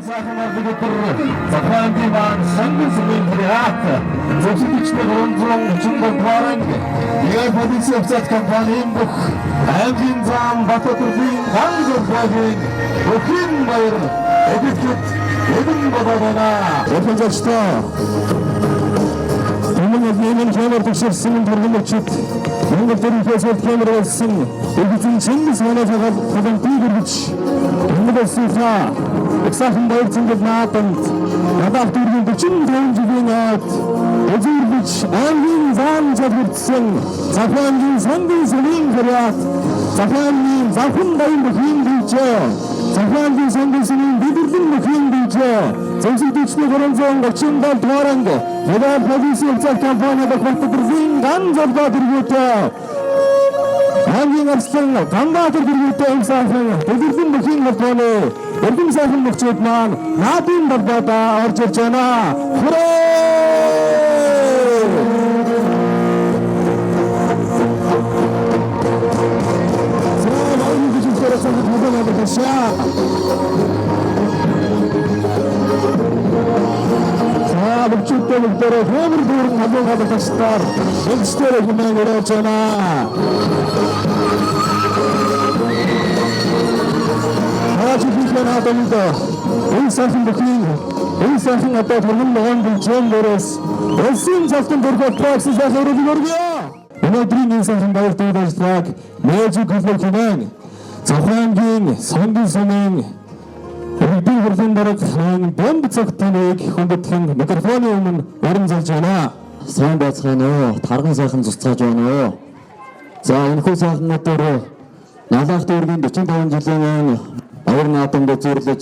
Сайхан марлаг өдөр Завхаангийн маань сонгон сумын фриат зөвшөөрөгчтэй 337 дугаар анги Яа полицийн офицер компанийн бүх аймгийн зам Батөдрийн ган зурлагын бүхэн баяр эдгэд эдэн болоод байна. Ялангуяа Өмнө нь нэмэн камер төгсөрсөн төрөлмөчд Монгол төрөлхөөс камер болсон эзэн Чингис хаанаас халантыг өргөж Монгол улсынхаа их сайхан баяр цэнгэл наадамд Гадаах дүүргийн 45 жилийн айд үзүүрлэж аймгийн зам залгуулсан Завхаангийн сонгон сумын фариат Завхаангийн завхан баян бүхийн дүүжээ Завхаангийн сонгон сумын бидэрлэн бүхийн дүүжээ Зөвшөлтөчний 337 дугаар анги Федерал полицийн хувьцаат компани Батбадрын ган золгоо дэргүүтэй Аймгийн арслан Ганбаатар дэргүүтэй их сайхан дэлгэрлэн бүхийн холбооны эрдэм сайхан бөхчүүд маань наадын долбоодоо орж ирж байна. Хүрээ! За, баярын бүжиглээр цогт хөдөө авчихсан. За, бөхчүүдтэй бүгдээрээ хөмөр дүүрэн халуун халуугчдаар шилжтээр хэмээн өрөөж байна. Хаажийнхээ наадамд энэ сайхан бүхний энэ сайхан одоо төрмөн ногоон бүлжээн дээрээс улсын цалтан төрөх гэсэн сайхан өрөөлөг өргөё. Өнөөдрийн энэ сайхан баяр дээд ажиллагааг Мэжи клуб хэмээн Завхаангийн сонгон сумын Иргэдийн хурлын дарга хаан бомб цагтаныг хүндэтгэн микрофоны өмнө уран залж байна. Сайн байцгаана уу? Тарган сайхан цуцгааж байна уу? За энэхүү сайхан өдөр Налаах дүүргийн 45 жилийн баяр наадамд үзэрлэж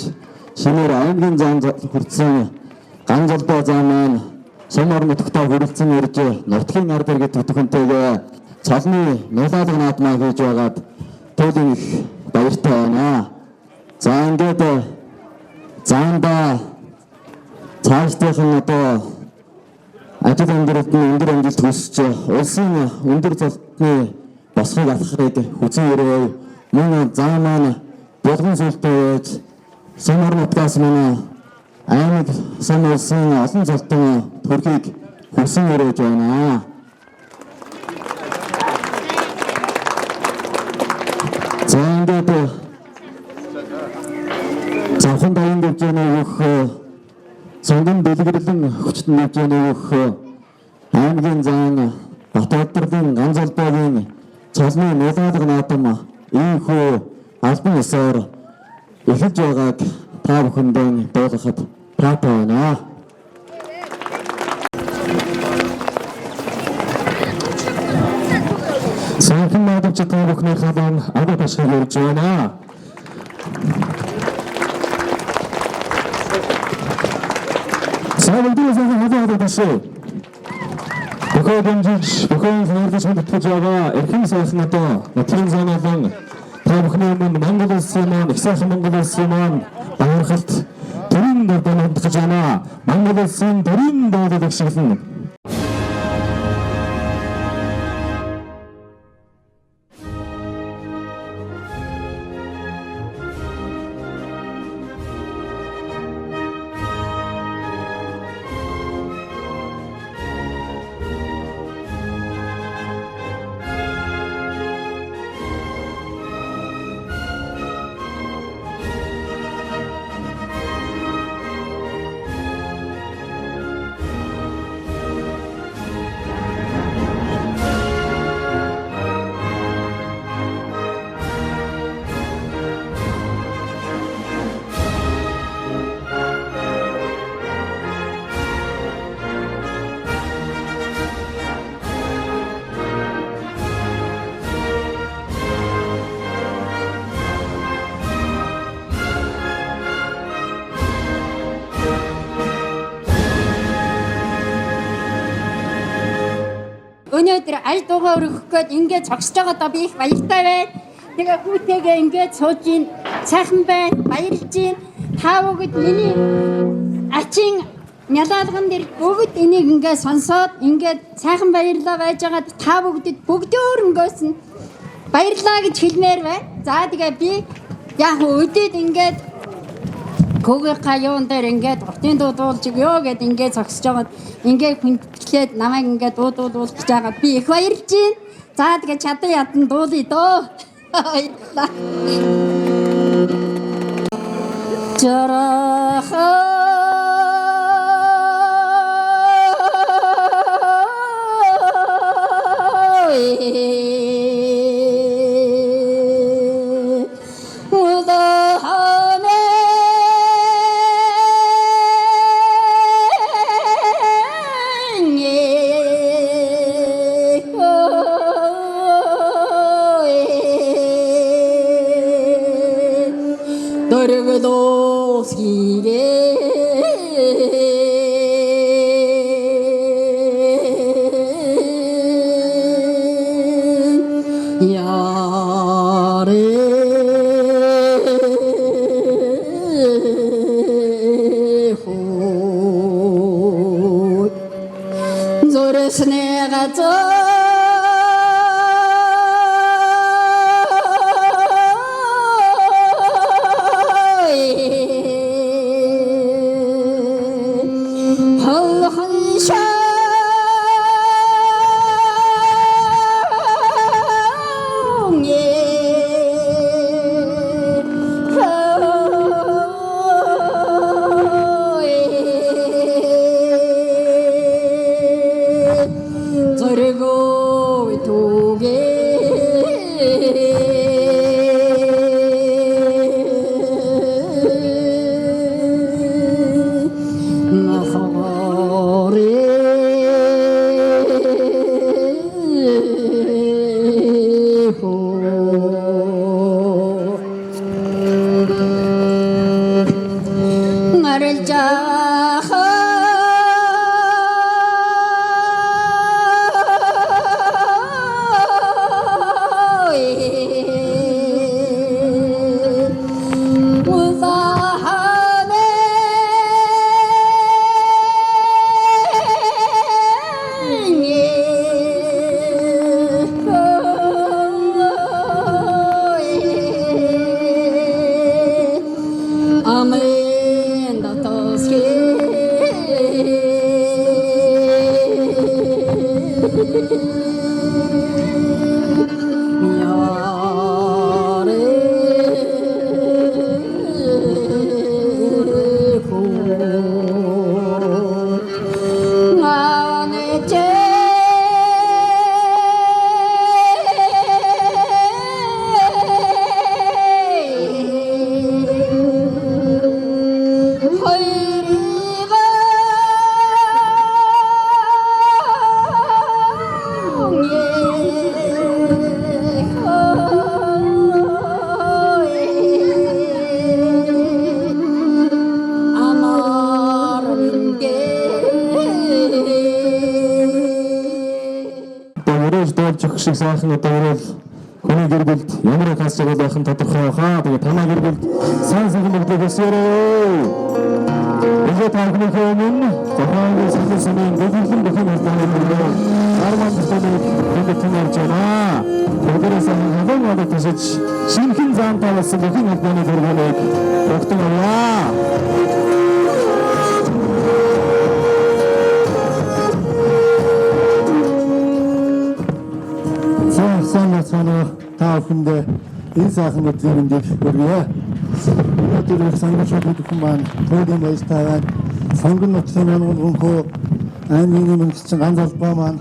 шинээр аймгийн зам хүртсэн ган золбоо зам маань сум орон нутагтаа хүрэлцэн ирж нутгийн ард иргэд төтөхөнтэйгээ цолны нулаалга наадмаа хийж байгаад туйлын их баяртай байна. За ингээд заанда цаашдынхан одоо ажил амьдралд нь өндөр амжилт хүсэж улсын өндөр золтны босхийг алхахыг хүзэн өрөөв. Мөн зам маань булган сүлтэй байж сум орон нутгаас маань аймаг сум улсын олон золтон төрхийг хүсэн өрөөж байна. За ингээд завхан даян гөвжөөний өгөх сонгон дэлгэрлэн хүчтэн гөвжөөний өгөх аймгийн зан Батөдрийн ганц холбоогийн цолны нулаалга наадам ийхүү албан ёсоор эхэлж байгааг та бүхэндээ дуулгахад таатай байна. Сайхан наадамч та бүхний халуун агуу ташхыг өрж байна. За бүгдээ сайхан халуун халуун ташээ. Бүхээ дэмжиж, бүхэн хайрлаж хүндэтгэж байгаа эрхэм сайхан одоо нутгийн зам болон та бүхний өмнө Монгол улсын маань их сайхан Монгол улсын маань бахархалт төрийн дурдан хүндэтгэж байна. Монгол улсын төрийн дуудад агшиглана. Өнөөдөр аль дугаа өргөх гээд ингээд зогсож байгаадаа би их баяртай байна. Тэгээ хүүтэйгээ ингээд сууж ийн сайхан байна, баярлж ийн. Та бүгд миний ачин нялаалган дээр бүгд энийг ингээд сонсоод ингээд сайхан баярлаа байж байгаад та бүгдэд бүгдөөр өнгөөс нь баярлаа гэж хэлмээр байна. За тэгээ би яг өдөөд ингээд Хүүгийнхаа юун дээр ингээд уртын дуу дуулж өгөө гэд ингээд зогсож байгаад ингээд хүндэтгэлээд намайг ингээд дуу дуулуулж байгаа би их баярлж байна. За тэгээ чадан ядан дуулъя дөө. Баярлалаа. Шиг сайхан одоо өрөөл хүний гэр бүлд ямар их хас чагал байх нь тодорхой байхаа. Тэгээ танай гэр бүлд сайн сайхан бүгдийг хүсээрэй. Ингээ та бүхнийхээ өмнө Зохион сахин сумын бүлэглэн бүхэн холбооны мөргөө Арман бүхнийг тэмдэглэн явж байна. Бүгдээрээ сайхан халуун оног төсөж шинэхэн заантай болсон бүхэн холбооны мөргөөнийг өгтөн авъя. Сайн байцгаана уу? Та бүхэндээ энэ сайхан өдрийн мэндийг хүргье. Өнөөдөр их сонгогчид бүхэн маань туйлын баяртай байна. Сонгон нутгийн мянган гүнхүү аймгийн мөнхөлчин ганц холбоо маань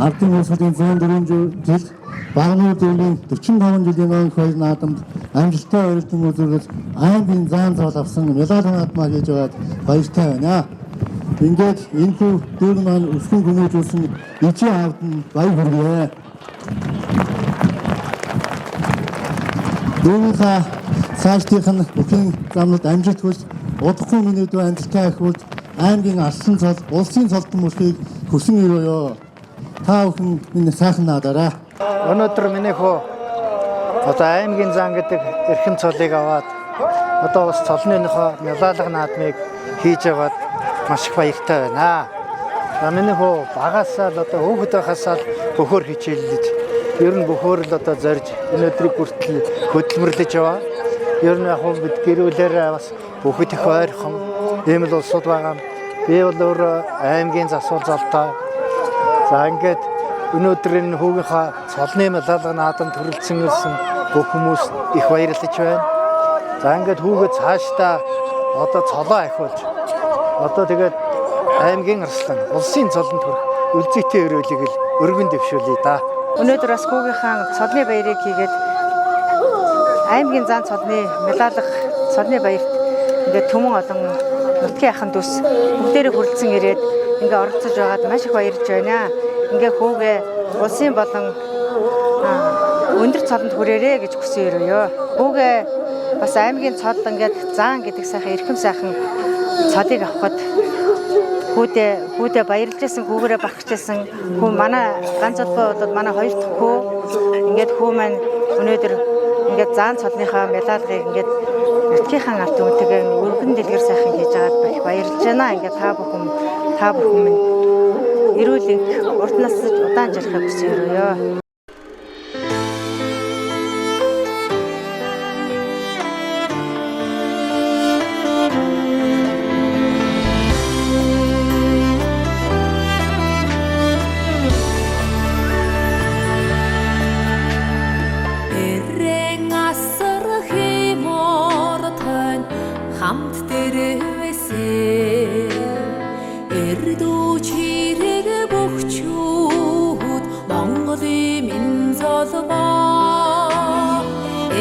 Ардын улсуудын 104 жил Багануур дүүргийн 45 жилийн ноён хоёр наадамд амжилттай орилдон үзүүлэл аймгийн заан зол авсан медаль наадмаа хийж байгаад баяртай байна. Ингээд энэхүү дүүрэн маань өсгөн хүмүүжүүлсэн ичээ аавд нь баяр хүргье. Дүүнийхээ цаашдынх нь бүхэн замнууд амжилт хүсч, удахгүй минут амжилттай ахиулж, аймгийн арслан цол, улсын цолдон мөрхийг хүсэн өрөөё. Та бүхэн минь сайхан наадаарай. Өнөөдөр миний хүү одоо аймгийн зан гэдэг эрхэм цолыг аваад одоо бас цолныхоо нялаалга наадмыг хийж яваад маш их баяртай байна. За миний хүү багасаа л одоо хүүхэд байхасаа л бөхөр хичээллэж ер нь бөхөр л одоо зорж өнөөдрийг хүртэл хөдөлмөрлөж яваа. Ер нь яг бид гэр бүлээр бас Бүхэд их ойрхон ийм л улсууд байгаа. Би бол өөрөө аймгийн засвар залтай. За ингээд өнөөдөр энэ хүүгийнхаа цолны мялалга наадам төрөлцөн ирсэн бүх хүмүүс их баярлаж байна. За ингээд хүүгээ цаашдаа одоо цолоо ахиулж одоо тэгээд аймгийн арслан улсын цолонд хүрэх үлзийтэй өрөөлийг л өргөн дэвшүүлье да. Өнөөдөр бас хүүгийнхаа цолны баярыг хийгээд аймгийн зан цолны мялалга цолны баярт ингээд түмэн олон нутгийн ахын дүүс бүгдээрээ хүрэлцэн ирээд ингээ оролцож байгаад маш их баярлж байна. Ингээ хүүгээ улсын болон өндөр цолонд хүрээрээ гэж хүсэн өрөөё. Хүүгээ бас аймгийн цол ингээд заан гэдэг сайхан эрхэм сайхан цолыг авахд хүүдээ баярлж исэн, хүүгээрээ бахарч исэн. Хүү манай ганц улбай бол манай хоёр дахь хүү. Ингээд хүү маань өнөөдөр ингээд заан цолныхоо мялалгыг ингээд нутгийнхаа ард түмэнтэйгээ өргөн дэлгэр сайхан хийж байгаад их баярлж байна. Ингээд та бүхэн минь эрүүл энх урд насж удаан жаргахыг хүсэн өрөөё. Эрен асар химор тань хамт дэрвэсэ эрдүү чирэг бөхчүүд Монголын минь золбоо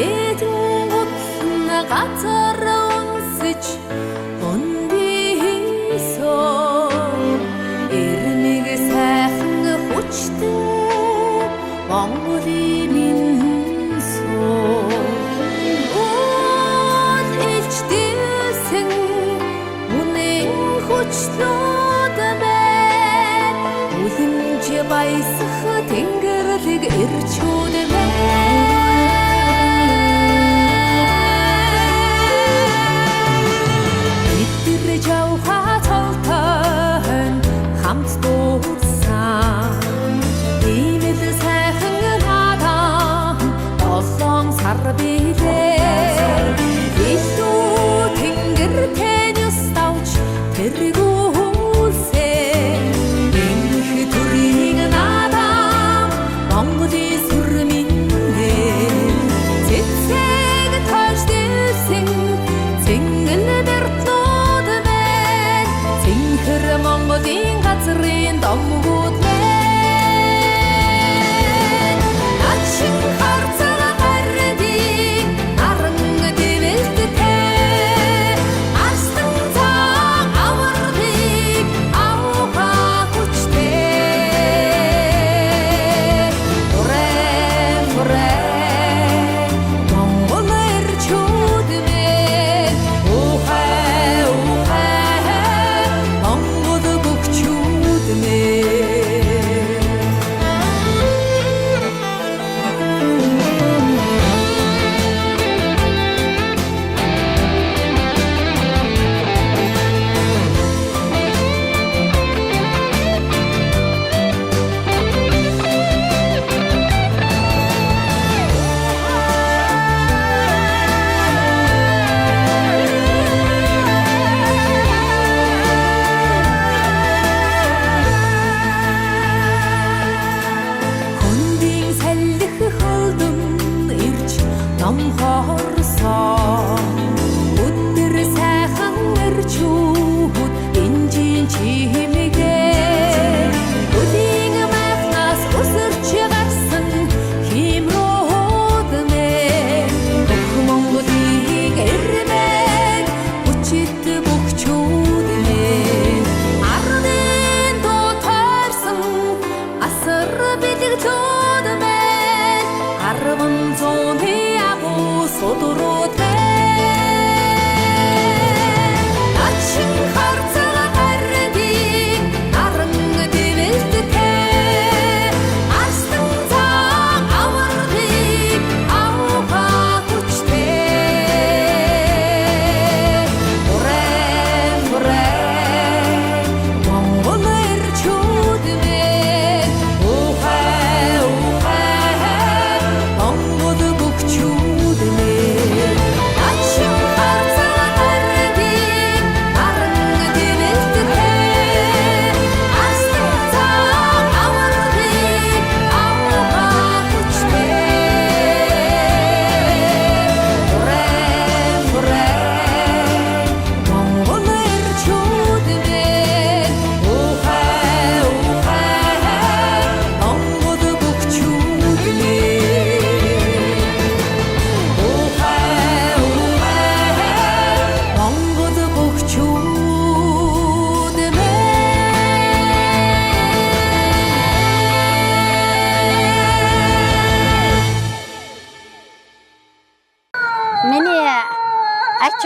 эдэн гутлан газар үнсэж өндийсөө эрмэг сайхан хүчтэй Монголын минь суу Үл илч дээсэн үнэн хүчлүүд мэн үлэмж баясах тэнгэрэлэг эрчүүд мэн Бид нар жавхаа цолтой хамт дуусан ийм л сайхан наадам долоон сар билээ. Илүү тэнгэр тэнэс давч тэргүүлсэн. Энх төрийн наадам Монголын сүр минь.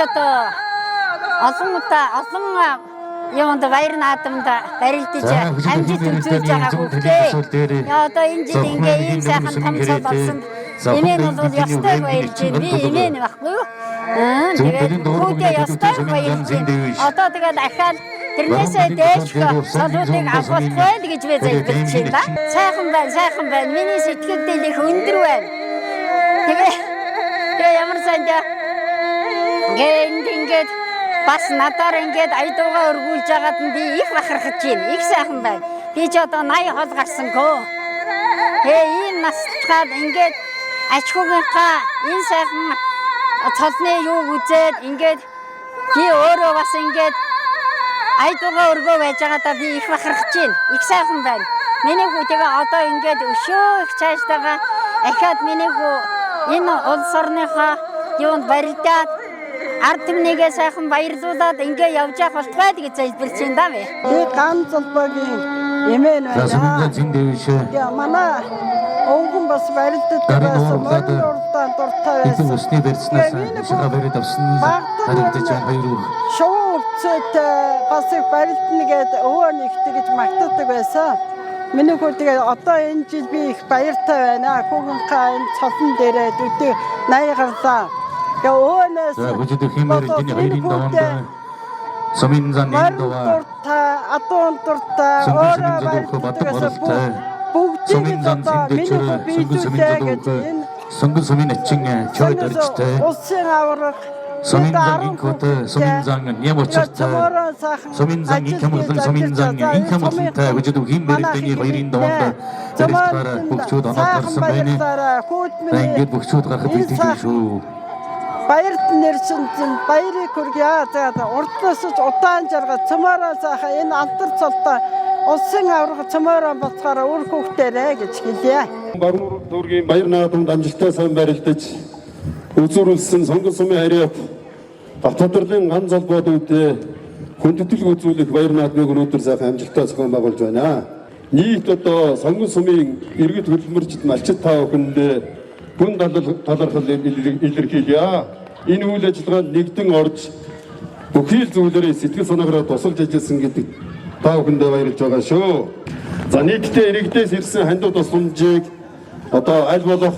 одоо олон удаа олон юмд баяр наадамд барилдаж амжилт үзүүлж байгаа хүүхдээ. Яа одоо энэ жил ингээ ийм сайхан том цол болсон. Эмээ нь бол ёстой баярлж байна. Би эмээ нь байхгүй юу? Аа тэгээд хүүхдээ ёстой баярлж байна. Одоо тэгээд ахаал тэрнээсээ дээш цолуудыг авах болохгүй л гэж би залбирч байна да. Сайхан байна, сайхан байна. Миний сэтгэл дэл их өндөр байна. Тэгээ ямар сандаа ингээд ингээд бас надаар ингээд аядуугаа өргүүлж байгаад нь би их бахархаж байна. Их сайхан байна. Би ч одоо 80 хол гарсангүй. Тэгээ ийм наслахад ингээд ач хүүгийнхаа энэ сайхан цолны юуг үзээд ингээд би өөрөө бас ингээд аядуугаа өргөө байж байгаадаа би их бахархаж байна. Их сайхан байна. Миний хүү тэгээ одоо ингээд өшөө их цааштайгаа ахаад миний хүү энэ улс орныхоо юунд барилдаад ард түмнийгээ сайхан баярлуулад ингээ явж явах болтугай гэж залбирч байна да би. Би ган золбоогийн эмээ нь За сумын байна. зан зин дэвш. Тэгээ манай өвгөн бас барилддаг Гарын байсан. ууралдаад Морин уралдаан дуртай Эзэн байсан. усны барьснаас шига бариад авсан харагдаж байна хоёр үг. Шувуу өвцөд бас их барилдна гэд өвөө нэгтэй гэж магтдаг байсан. Миний хүү тэгээ одоо энэ жил би их баяртай байна. Хүүгийнхаа энэ цолон дээрээ өдөө 80 гарлаа. Тэгээ өвөөнөөс За бүжид хэмээр энэ хоёрын даванд сумын зан энэ морин дува дуртай, адуун дуртай, Сонгон өөрөө сумын залуу бадам барилддаг байсан. оролтой. Бүгдийг Сумын л зан одоо миний зиндэчээр хүү сонгон сумын биелүүлээ гэж залуу энэ сонгон сумын ачин чойд оржтой. Улсын аварга Сумын зан инкотой, сумын зан ням учиртай. Сумын зан инхэмглэн сумын зан инхэмглэнтэй бүжид хэмээр энэ хоёрын даванд барилдахаар бөхчүүд оноод гарсан байна. За ингээд бөхчүүд гарахад бэлтгэж шүү. Баярт нэрсэн зэн баярыг хүргье. За за урднаас ч удаан жаргал цөмөөрөө сайхан энэ алдар цолтой улсын аварга цөмөөрөө боцохоор үр хүүхдээрээ гэж хэлье. Баруун дүүргийн баяр наадамд амжилттай сайн барилдаж үзүүрүүлсэн сонгон сумын хариат Батөдөрлийн ган золбоод үедээ хүндэтгэл үзүүлэх баяр наадмыг өнөөдөр сайхан амжилттай зохион байгуулж байна. Нийт одоо сонгон сумын иргэд хөдөлмөрчд малчид та бүхэндээ гүн талархал илэрхийлье. Энэ үйл ажиллагаанд нэгдэн орж бүхий л зүйлээрээ сэтгэл санаагаараа тусалж ажилласан гэдэг та бүхэндээ баярлж байгаа шүү. За нийтдээ иргэдээс ирсэн хандив тусламжийг одоо аль болох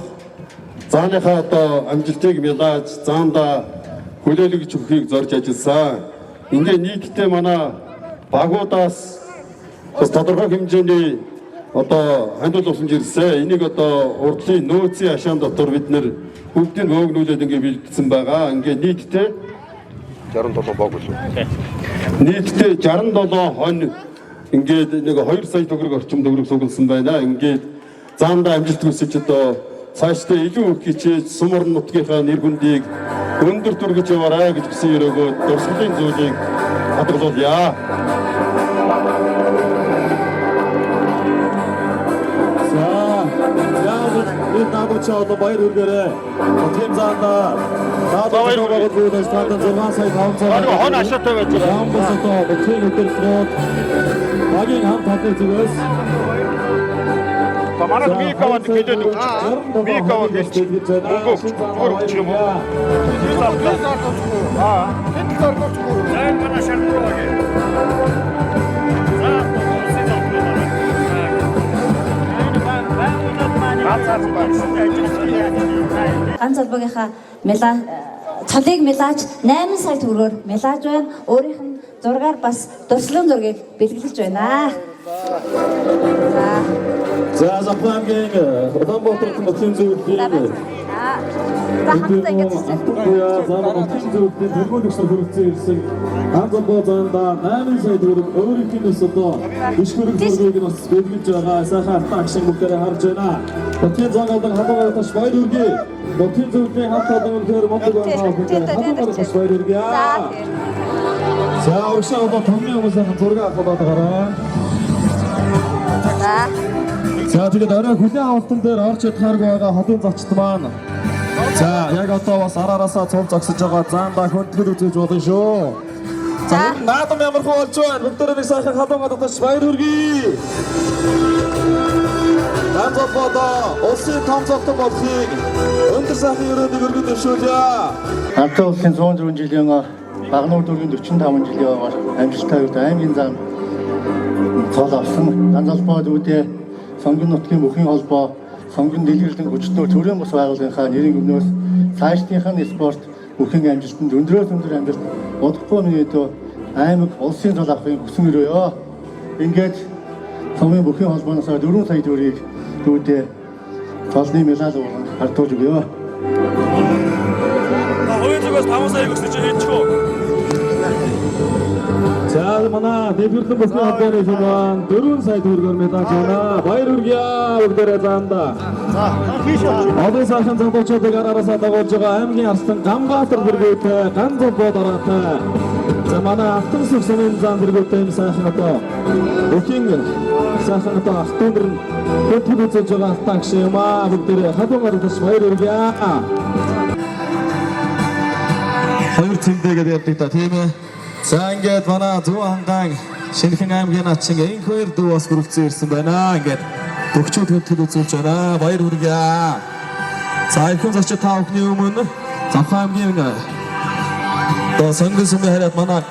зааныхаа одоо амжилтыг мялааж заандаа хүлээлгэж өгөхийг зорж ажилласан. Ингээ нийтдээ манай багуудаас бас тодорхой хэмжээний одоо хандив тусламж ирсэн. Энийг одоо урдлын нөөцийн ашаан дотор бид нэр бүгдийг бөөгнүүлээд ингээ бэлдсэн байгаа. Ингээ нийтдээ 67 бог үлээ. Нийтдээ 67 хонь ингээд нэг 2 сая төгрөг орчим төгрөг сугалсан байна. Ингээд заандаа амжилт хүсэж одоо цаашдаа илүү их хичээж сум орон нутгийнхаа нэр хүндийг өндөр түргэж яваарай гэж хүсэн өрөөгөө дурсгалын зүйлийг хадгалуулъя. За яавал энэ наадам чи одоо баяр хүргээрэй. Нутгийн заанда наадам баяр хүргэе. байгууллагын стандарт 6 сая 500. Аа, хон ашаатай байж байгаа. Ямбас одоо нутгийн өдөрлөгүүд багийн хамт олонны зүгээс За манай Микава хэлээд өгч. Микава гэлч. Мөнгө өгч. Зүгээр өгчих юм уу? Аа. За энэ манай шалруу багийн. За улсын залбирал. Ган золбогийнхаа мела цолыг мелаж 8 сая төгрөгөөр мелаж байна. Өөрийнх нь зургаар бас дурсгалын зургийг бэлгэлж байна. За. За Завхан аймгийн Улаанбаатар нутгийн зөвлөлийн За хамтдаа ингэж хэлсэн. За нутгийн зөвлөлийн тэргүүлэгч нар хүргэсэн ирсэн Ган золбоо заанда 8 сая төгрөг өөрийнх нь бас одоо биш хөрөг зургийг нь бас бэлгэлж байгаа. Сайхан алтан агшин бүгдээрээ харж байна. Нутгийн зан олон халуун таш баяр хүргэе. Нутгийн зөвлөлийн хамт олон үнэхээр мундаг байна. Халуун таш баяр хүргэе. За урагшаа одоо томны хүмүүсийн зураг авах болоод гараа. За. За тэгээд орой хүлээн авалтан дээр орж чадхааргүй байгаа хотын зочд маань. За яг одоо бас араараасаа цув зогсож байгаа заандаа хөндлөл үзэж болно шүү. За энэ наадам ямар хөө болж байна? Бүгдээрээ нэг сайхан халуун гадагш баяр хүргэе. Ганц одоо улсын том зовтон болохыг өндөр Өндөр сайхан өрөөнийг өргөн дэвшүүлье. Алтай улсын 106 жилийн Багануур дүүргийн 45 жилийн ойгоор амжилттай үед аймгийн зам цол авсан. Ганц холбоо дүүдээ сонгон нутгийн бүхэн холбоо, сонгон дэлгэрлэн хүчтнөө төрийн бус байгууллагынхаа нэрийн өмнөөс цаашдынхаа спорт бүхэн амжилтанд өндрөөс өндөр амжилт удахгүй миний өдөө аймаг улсын цол авахыг хүсэн өрөөё. Ингээд сумын бүхэн холбооноос 4 сая төгрөгийг дүүдээ цолны медаль уран хартуулж өгье. Хувийн зүгээс 5 сая өгсөн чинь хийчих үү? За манай дэлгэрдэн бүсний холбооны маань 4 сая төгрөгөөр медаль байна. Баяр хүргье бүгдээрээ заанда. Одоо сайхан залуучуудыг араасаа дагуулж байгаа аймгийн арслан Ганбаатар дэргүүтэй, Ган золбоо дараатай. За манай Алтан сүх сумын зам дэргүүтэй юм сайхан одоо бүхийн сайхан одоо ах дүүнер нь хөтөл үзүүлж байгаа алтан агш юм аа бүгдээрээ халуун гарагташ баяр хүргье. Хоёр цэмдэ гэдэг ярьдаг та тийм ээ. За ингээд манай Зүүн хангаан Шинэхэн аймгийн начин энх хоёр дүү бас хүрэлцэн ирсэн байна. Ингээд бөхчүүд хөтөл үзүүлж байна. Баяр хүргье. За эрхэм зочид та бүхний өмнө Завхан аймгийн одоо сонгон сумын хариад манай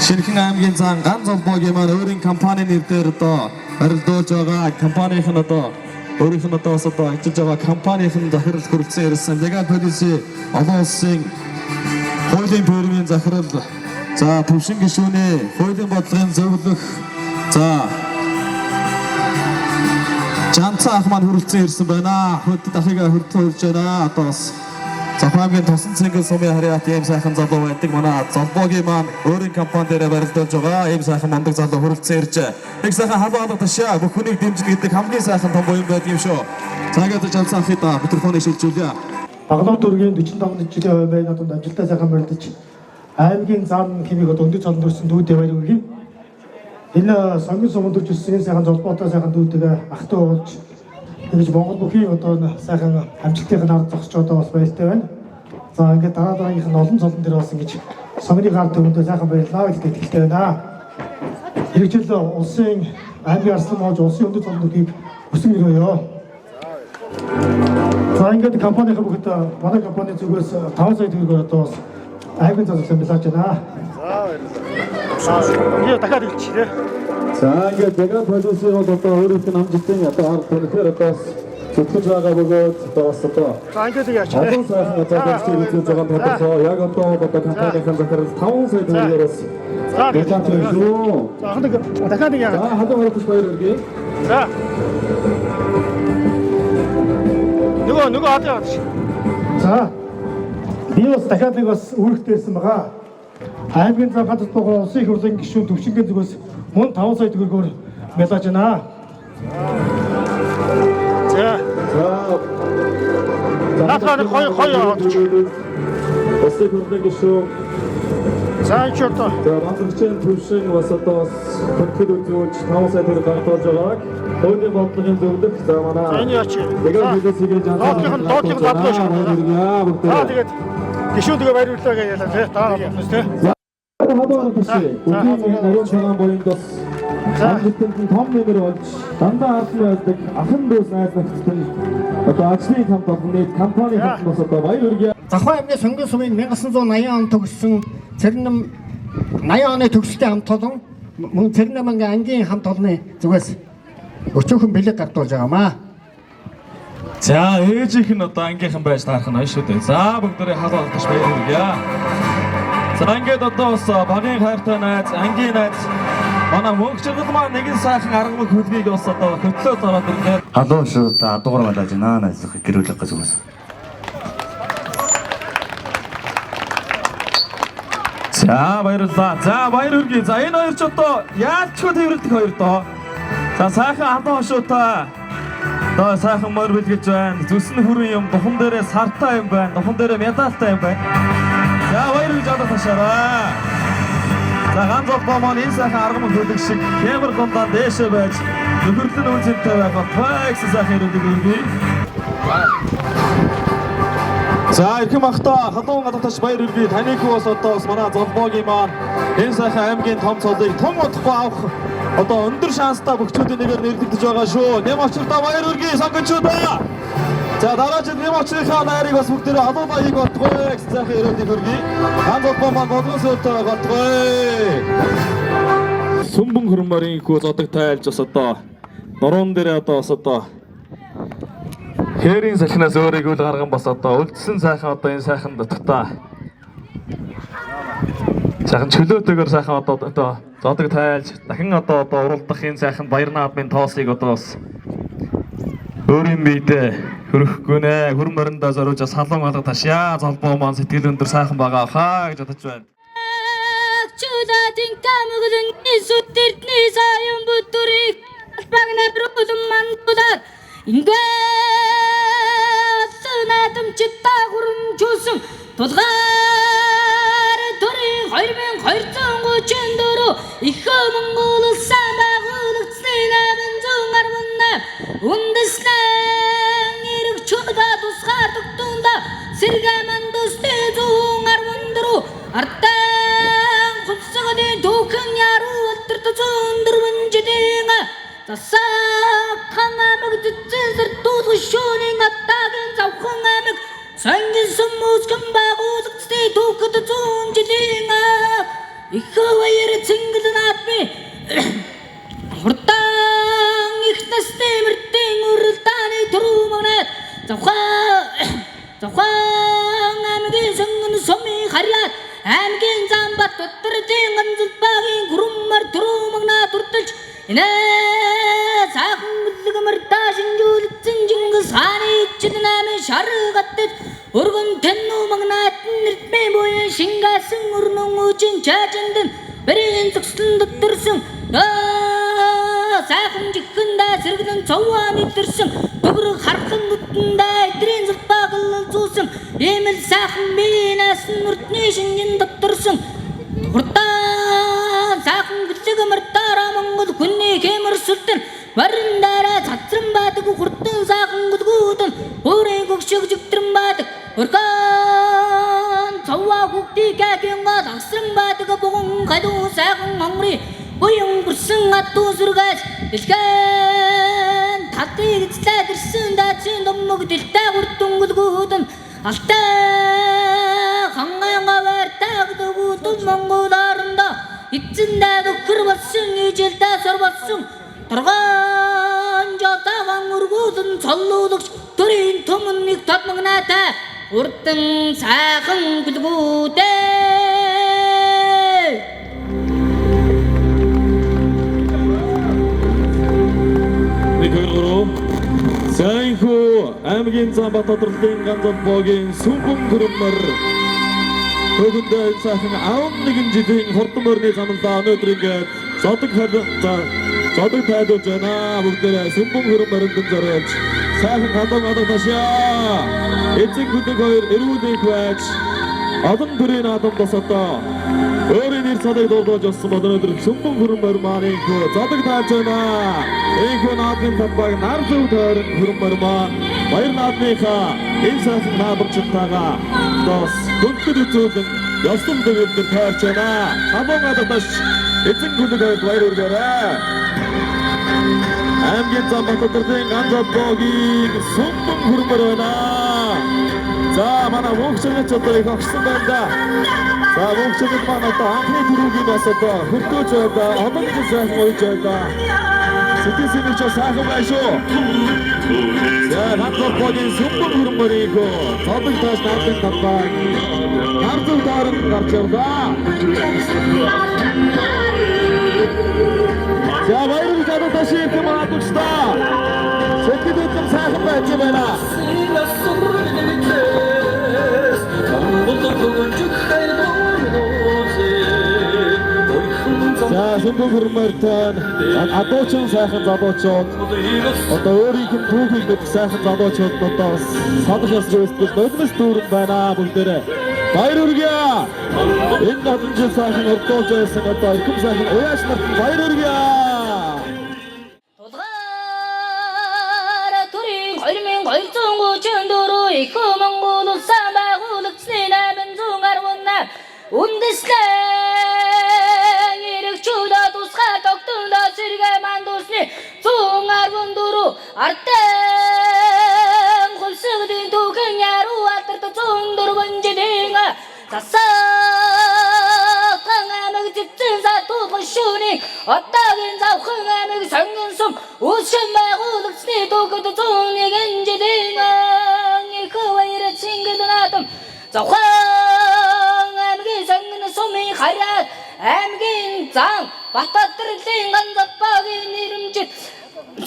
Шинэхэн аймгийн зан Ган золбоогийн маань өөрийн компани нэр дээр одоо барилдуулж байгаа компанийн нь одоо өөрийнх нь одоо бас одоо ажиллаж байгаа компанийн захирал хүрэлцэн ирсэн. Legal Policy олон улсын хуулийн фирмийн захирал за төвшин гишүүний хуулийн бодлогын зөвлөх за Жанцаа ах маань хүрэлцэн ирсэн байна. Хөдөд ахыг хүрэлцэн хүрж байна. Одоо бас Завхан аймгийн Тусан цэнгэл сумын хариат ийм сайхан залуу байдаг. Манай золбоогийн маань өөрийн компани дээр барилдуулж байгаа. Ийм сайхан мундаг залуу хүрэлцэн ирж. Нэг сайхан халуун алга ташаа бүх хүнийг дэмжинэ гэдэг хамгийн сайхан том буян байдаг юм шүү. За ингээд Жанцаа ахыг микрофоныг шилжүүлье. Багануур дүүргийн 45 жилийн хувь байнад амжилттай сайхан барилдаж аймгийн зам хэмээх одоо өндөр цолон төрсэн дүүдээ баяр хүргэе. Энэ сонгон суманд төрж өссөн энэ сайхан золбоотой сайхан дүүтэйгээ ах トゥ болж тэгж Монгол бүхийн одоо сайхан амжилтын ард зогсож одоо бас баяртай байна. За ингээд дараа дараагийнх нь олон цолон дээр бас ингэж согны гар төвөндөө сайхан баярлалаа гэдэгт итгэлтэй байна. Хэрэгжил улсын аймгийн арслан моож улсын өндөр цолон төрхийг хүсэн өрөөё. За ингээд компанийн бүгд манай компани зүгээс 5 сая төгрөгөөр одоо бас аймгийн зам бэлааж байна. За баярлалаа. Дахиад хэлчих тий. За ингээд Legal Policy бол одоо өөрийнх нь амжилтын одоо арга түмхээр одоо бас зүтгэж байгаа бөгөөд одоо бас одоо За ингээд яач тий. олон сайхан одоо дэмжлэг үзүүлж байгаа нь тодорхой. Яг одоо компанийн захирал 5 сая төгрөгөөр бас За медаль шүү. За ахын дахиад нэг яагаад. За халуун гарагч баяр хүргэе. За. Нөгөө одоо яагаад. За би бас дахиад нэг бас үүрэгтэй ирсэн байгаа. Аймгийн зам хатад байгаа улсын их хурлын гишүүн Төвшингийн зүгээс мөн 5 сая төгрөгөөр мэлаж байна. За. За. Наадхаа нэг хоёр хоёр яваад чи. Улсын их хурлын гишүүн За энэ ч одоо За Бантарчин Төвшин бас одоо бас хүндэтгэл үзүүлж 5 сая төгрөг гаргуулж байгааг хуулийн бодлогын зөвлөх за манай За энэ яач. Legal Policy-гийн жанцаа Доотлих нь дадлаа шүү. За тэгээд гишүүн тэгээ баяр хөрлөө гэж ялаа тий. Дараа нь болно тий. Халуун гарагч бүхний нуруунд цагаан буянд бас амжилтанд нь том нэмэр болж дандаа албан байдаг ахын дүүс найз нөхдөд нь одоо ажлын хамт олон нийт компани хамт бас одоо баяр хүргэе. Завхан аймгийн сонгон сумын 1980 он төгссөн Цэрнэм 80 оны төгсөлтийн хамт олон мөн Цэрнэм ангийн хамт олонны зүгээс өчүүхэн бэлэг гардуулж байгаамаа. За ээжийнх нь одоо ангийнхан байж таарах нь шүү дээ. За бүгдээрээ халуун алдаж баяр хүргье. За ингээд одоо бас багийн хайртай найз, ангийн найз манай мөнх чаргал маань нэгэн сайхан аргамаг хөлгийг бас одоо хөтлөөд ороод ирлээ. Халуун шууд адуугар малаж наа найзлах гэр бүлийнх зүгээс. За баярлалаа. За баяр хүргэе. За энэ хоёр ч одоо яалчгүй тэрвэрлэх хоёр доо. За сайхан халуун хошуутай. Одоо сайхан морь бэлгэлж байна. Зүс нь хүрэн юм, духан дээрээ сартай юм байна. Духан дээрээ медальтай юм байна. За баяр хүргэж одоо ташаарай. За ганц холбоо маань энэ сайхан аргамаг хөлөг шиг хэмэр дундаа дээшээ байж нөхөрлөн үн цэнтэй байх болтугай гэсэн сайхан ирүүлэг өргөе. За эрхэм ахта халуун гадагташ баяр хүргэе. Таны хүү бас одоо бас манай золбоогийн маань энэ сайхан аймгийн том цолыг том удахгүй авах одоо өндөр шанстай бөхчүүдийн нэгээр нэрлэгдэж байгаа шүү. Нэм очирдаа баяр хүргэе сонгочуудаа. За дараа жил Нэмочныхаа найрыг бас бүгдээрээ халуун аяыг болтгой гэсэн сайхан ерөөлийг хүргэе. Ганц холбоо маань болгон сүүлтэй болтгой. Сүмбэн хөрмөрийн хүү зодог тайлж бас одоо нуруунд дээр одоо бас одоо хээрийн салхинаас өөрийгөө л гарган бас одоо үлдсэн сайхан одоо энэ сайхан нутагта сайхан чөлөөтэйгээр сайхан одоо зодог тайлж дахин одоо уралдах энэ сайхан баяр наадмын тоосыг одоо бас өөрийн биедээ хөрөхгүй нэ хөрөн мориндоо зориулж бас халуун алга ташаа золбоо маань сэтгэл өндөр сайхан байгаа хаа гэж бодож байна. Чөлөөтийн камглын сүтэрдний саян бүтрийг албаг надруулан мандуулаад ингээд наадамчтай хөрөнжүүлсэн тулгаар төрийн 2234 их Монгол улсаа байгуулагдсны 818 үндэслэн эрэг чөлөө тусгаар тогтунда сэргээ мандусны 114 ардан хувьсгалын түүхэн яруу алдарт 104 жилийн засахан аймаг зүтсэн сэрдүүлэх шүүний аттагийн завхан аймаг сонгон сүм үүсгэн байгуулагдсны түүхэд 100 жилийн их баяр цэнгэл наадмын хурдан их насны мөрдийн уралдааны түрүү магнаад завхан аймгийн сонгон сумын харьяат аймгийн Замбат дотрын ганцалбаагийн гүрмэр түрүү магнаад урдалж энэ сайхан бүлгэмэр даашинжүүлсэн Чингис хааны ичил наймын шаргаттад өргөн тэнүү магнаад нэрдмэ буян шингаасан өрнөн үүжин чаажиндан бэрийн зөксөн дотторсон сайхан жихэндээ сэргэлэн цоваа мэдэрсэн төгрөг хархан нүдэндээ эдрийн зулбаа гэлзүүсэн ийм л сайхан биенээс нүртний шинжин дотторсон хурдан сайхан гэлэгмэр дараа Монгол хүний хэмэр сүлдэн барин дараа цацран баадаг хурдан сайхан гүлгүүдэн өөрийн гөгшөг жигтрэн баадаг өргөн цоваа хүүхдийг агийн гол асран баадаг буган халуун сайхан онгорын буян бүрсэн адуу сүргээс дэлгэн талдыг эзлээд ирсэн даацын домог дэлтэй хурдан гүлгүүдэн алтай ханган гавар тагдгүүдэн Монгол орондоо эзэндээ нөхөр болсон ижилдээ сор болсон торгон жотаган өргүүлэн цоллуулагч төрийн түмэн нэг тодмогнаатай урдан сайхан гүлгүүдээ. Нэг хоёр гурав. Сайнхүү аймгийн зам Батөдөрлөгийн ганц холбоогийн сүмбэн хөрмөр Төгөндөө сайхан 11 жилийн хурдан морины замлаа өнөөдөр ингээд зодог тайлуулж байна. Бүгдээрээ сүмбэн хөрөн моринд зориулж сайхан халуун алга ташаа. Эцэг бүдэг хоёр эрүүл их байж олон төрийн наадам бас одоо өөрийн нэр цалыг дурдуулж явсан бол өнөөдөр сүмбэн хөрөн морь маань инхүү зодог тайлж байна. Инхүү наадмын талбайг нар зөв тойрон хөрөн морь маань баяр наадмынхаа энэ сайхан наадамчтайгаа бас хүндэт үзүүлэн ёслол төгөлдөр тойрч байна. Халуун алга таш эзэн бүдэг хоёрт баяр хүргээрэй. Аймгийн зам Батөдөрлөгийн ганц холбоогийн сүмбэн хөрмөр байна. За манай мөнхчнөч одоо их огсон байна да. За мөнхчнөд маань одоо анхны түрүүгийн бас одоо хөртөөж байна. Олон жил сайхан уйж байна. Сэтгэл сэнэч сайхан байна шүү. За ганц холбоогийн сүмбэн хөрмөрийг зодог тааш наадмын талбай нар зөв тойрон гарч явлаа. За баярлалаа залуу ташийн их маадагчдаа. Сэтгэл хөдлөм сайхан байж байна. За сүмбэн хөрмөртэй адуучин сайхан залуучууд одоо өөрийнх нь түүхийг мэдэх сайхан залуучууд одоо санах ёс зүйсдэл нулимс дүүрэн байна бүгдээрээ. Баяр хүргье. Энэ олон жил сайхан урдуулж байсан одоо эрхэм сайхан уяаш нарт баяр хүргье. Тулгаар төрийн 2234 их Монгол улсаа байгуулагдсны 818 үндэслэн эрэг чөлөө тусгаар тогтондоо сэргээ мандусны 114 ардан хувьсгалын Засаахан аймаг зэвцэн сатуулган шүүний одоогийн Завхан аймаг сонгон сум үүсгэн байгуулагдсны түүхэд 101 жилийн их баяр цэнгэл наадам Завхан аймгийн сонгон сумын харьяат аймгийн зан Батөдөрлийн Ганзалбаагийн нэрэмжит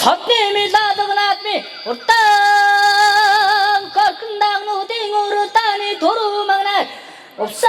цодны мэлалга наадмын урдаан хөрхөн дагнуудын уралдааны түрүү магнаа Увсан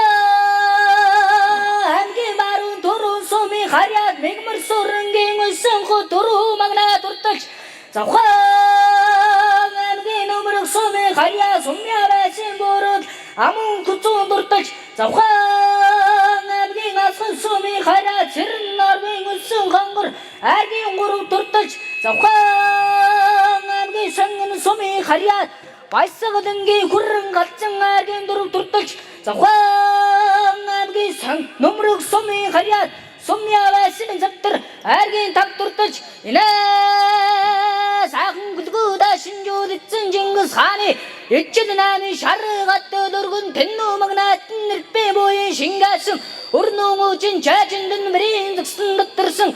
аймгийн баруун түрүүн сумын харьяат мэгмэр сүрэнгийн өсөн хө түрүү магнаа дурдалж Завхан аймгийн нөмрөх сумын харьяа сумья байсан бүрэл амун хүзүүн дурдалж Завхан аймгийн алхан сумын харьяа цэрэн нарвын өсөн хонгор аргийн гурав дурдалж Завхан аймгийн сонгон сумын харьяа Баясгалангийн хүрэн галзан аргийн дөрөв дурдалж Завхан аймгийн сан нөмрөх сумын харьяат сумья байсан завтар аргийн тав дурдалж инээ сайхан гүлгүүдэ шинжүүлсэн Чингис хааны ижил нааны шаргат өргөн тэннүү магнат нэрпэ буян шингаасан өрнөн үжин чажиндэн мөрийн згсэн дотторсон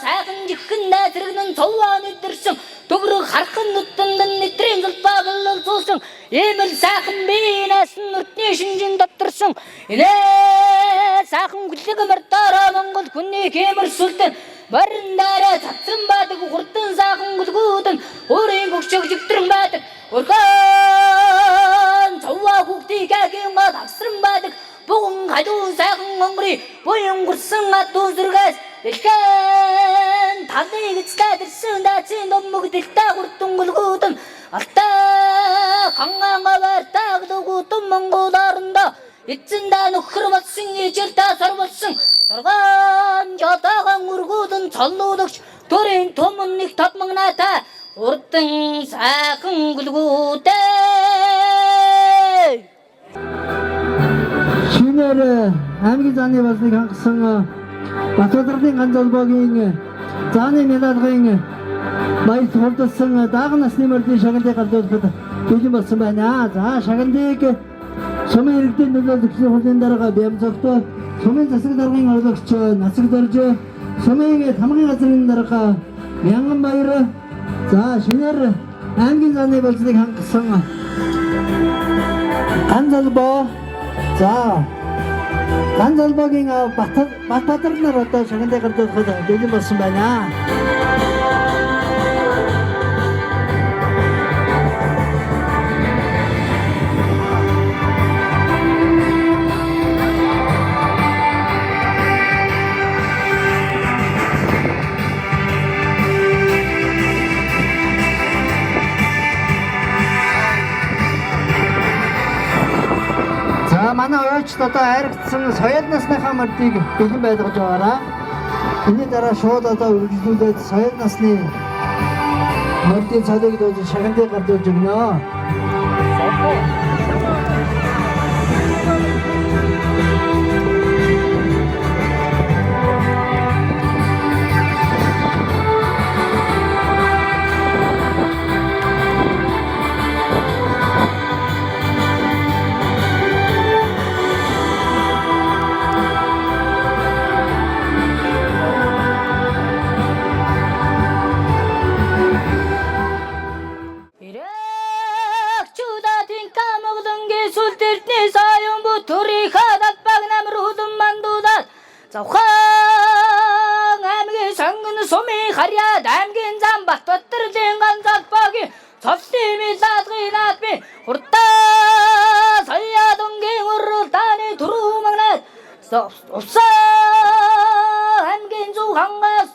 сайхан жихэн найзрагнан цуваа нэдэрсэн төгрөг хархан нүдэнд нэтрийн зулбаглал зуусан ийм л сайхан биенээс нүртний шинжин дотторсон инээ сайхан гүлэг мордороо Монгол хүний хэмэр сүлдэн морин даараа цацран байдаг хурдан сайхан гүлгүүдэн өөрийн гөгшөг жигтрэн байдаг өргөн цуваа хүүхдийг агийн гол агсран байдаг буган халуун сайхан онгорын буян гурсан адуу зүргээс дэлхэн талыг эцлээд ирсэн даацын домог дэлтэй хурдан гүлгүүдэн алтай хангаан гавар таглуугүтэн Монгол орондоо эзэндээ нөхөр болсон ижил та сар болсон дургаан жолоогон өргүүдэн цоллуулагч төрийн туман нэг тодмогнаатай хурдан сайхан гүлгүүдээ. Шинээр аймгийн зааны болсныг хангасан Батөдөрлийн Ганзалбаагийн зааны медальгийн баярт хурдсан дааган насны мөрдийн шагналыг гардуулахад бэлэн болсон байна. За шагналыг сумын иргэдийн төлөөлөгчдийн хурлын дарга Бямцогт, сумын засаг даргын орлогч Нацаг Дорж, сумын тамгын газрын дарга Мянган Баяр, за шинээр аймгийн зааны болсныг хангасан Ганзалбаа, за Ганзалбаагийн Батбаатар нар одоо шагналыг гардуулахад бэлэн болсон байна. За манай оёочд одоо айрагдсан соёл насныхаа мөрдийг бэлэн байлгаж байгаараа. Энэний дараа шууд одоо үргэлжлүүлээд соёл насны мөрдийн цолыг дууж шагналыг гардуулж өгнө. Завхан аймгийн сонгон сумын харьяат аймгийн зам Батөдөрлийн Ганзалбаагийн цоллын мэлалгын наадмын хурдаа саяадонгийн уралдааны түрүү магнаад Увсан аймгийн зөв хангаас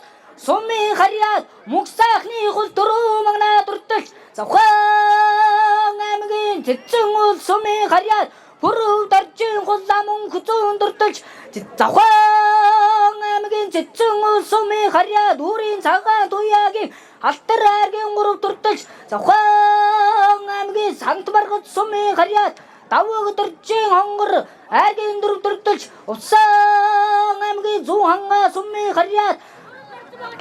сумын харьяат мөнх сайхны хул түрүү магнаа дурдалж Завхан аймгийн цэцэн уул сумын харьяат Бүрөв даржин хул амун хүзүүн дурдалж Завхан аймгийн цэцэн уул сумын харьяат үрийн цагаан туяагийн алтар аргийн гурав дурдалж Завхан аймгийн сант баргад сумын харьяат даваг дөржин хонгор аргийн дөрөв дурдалж Увсан аймгийн зүүн хангаа сумын харьяат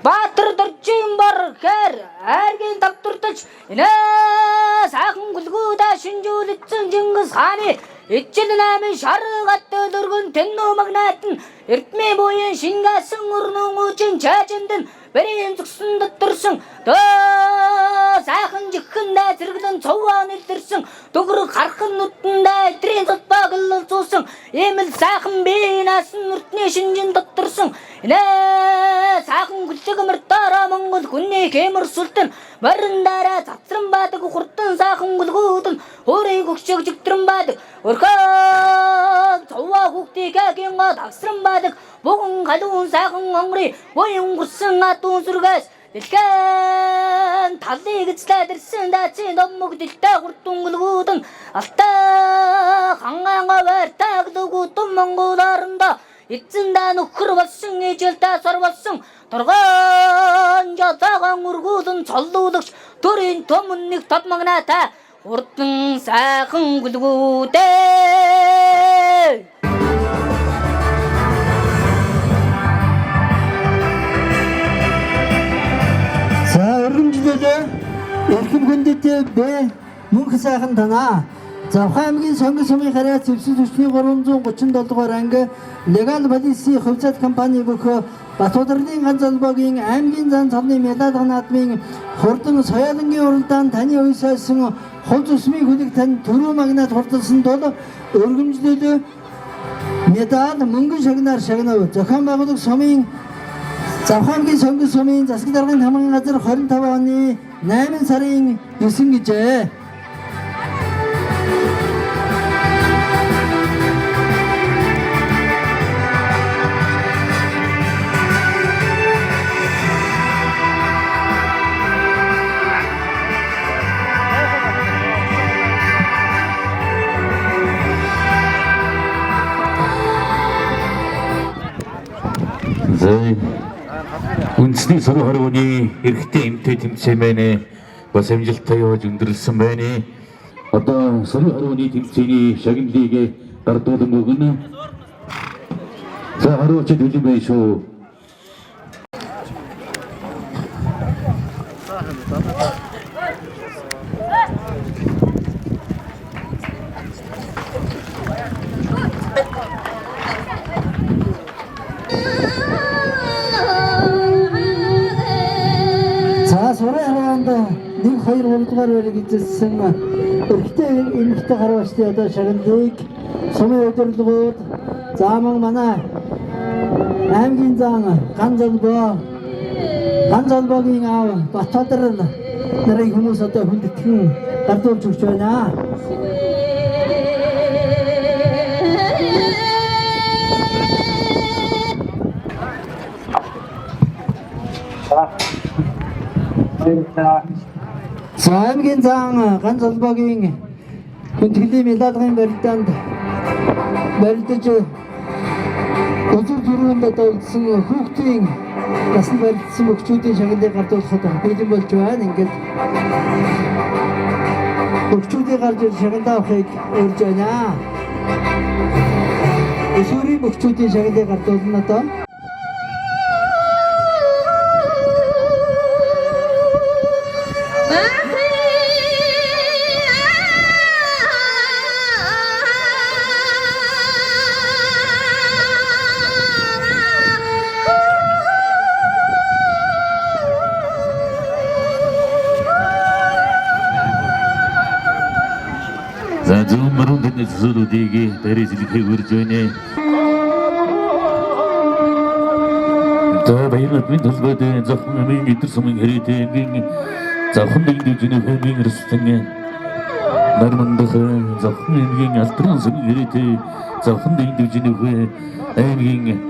Баатар доржийн бар хэр айргийн давтурдаж инээ сайхан гүлгүүдэ шинжүүлсэн Чингис хааны ижил 8 шар гат дөргөн тэннүү магнат нь эрдмийн буян шингаасан өрнөн үжин чажинд нь бэрийн зүгсэн дотторсон дөө сайхан жихэндээ зэрэглэн цуваа нэлэрсэн дөгрөг хархан нүдэндээ эдрийн зулбаа гэлэлцүүлсэн ийм л сайхан бие насан нүртний шинжин дотторсон инээ сайхан гүлэг мөртөөрөө Монгол хүний хэмэр сүлтэн морин дараа цацран баадаг хурдан сайхан гүлгүүдэн өөрийн өгшөг жигтрэн баадаг өрхөн цуваа хүүхдийгийн гол агсран баадаг буган халуун сайхан онгорын буян гурсан адуун сүргээс дэлхэн талыг эзлээд ирсэн даацын домог дэлтэй хурдан гүлгүүдэн алтай хангаанга байртаг дөгүүдэн Монгол орондоо эзэндээ нөхөр болсон ижилдээ сор болсон торгон жолоогон үргүүлэн цоллуулагч төрийн том нэг тод магнаатай хурдан сайхан гүлгүүдээ. За өргөмжлөлөө эрхэм хүндэт Б мөнх сайхан танаа. Завхан аймгийн Сонгон сумын харьяа зэвсэг түвшний 337 дугаар анги Легал полиси хувьцаат компани бүх Батудрын ганц холбоогийн аймгийн зан цолны медаль наадмын хурдан соёолонгийн уралдаан таны уйсаасан хул зүсмийн хүлэг тань түрүү магнат хурдалсан тул өргөмжлөлөө медаль мөнгөн шагнаар шагнав. Зохион байгуулах сумын Завхан аймгийн Сонгон сумын засаг даргын хамгаан газар 25 оны 8 сарын 9 гэжээ. За үндэсний сөрөг хоригны эрхтэн эмтэй тэмцээн байна. Бас амжилттай явж өндөрлөсөн байна. Одоо сөрөг хоригны тэмцээний шагналыг гардуулан өгнө. За хариуцчид бэлэн байх шүү. За сурын харгаанд 1 2 3 дугаар байрыг эзэлсэн эрэгтэй эмэгтэй харваштай одоо шагналыг сумын удирдлагууд за мөн манай аймгийн зан ганц холбоогийн аав Батбадар нарын хүмүүс одоо хүндэтгэн гардуулж өгч байна. За аймгийн зан ганц холбоогийн хүндэтгэлийн медалийн барилдаанд барилдаж үзүү түрүүнд одоо үлдсэн хүүхдийн насанд барилдсан бөхчүүдийн шагналыг гардуулахад бэлэн болж байна. Ингээд бөхчүүдийг гарч ир шагналаа авахыг урьж байна. Өсвөрийн бөхчүүдийн шагналыг гардуулна одоо. За зүүн мөрөн тэдний төсөөлүүдийг дээрээ зэлхийг урьж байна. За баярлалаа төлбөд зохин аймгийн эдэр сумын хэрээтэй аймгийн завхан нэгэн дүүжний хэмийн эрсдэн нармандах завхан аймгийн алдрын сумын хэрээтэй завхан нэгэн дүүжний аймгийн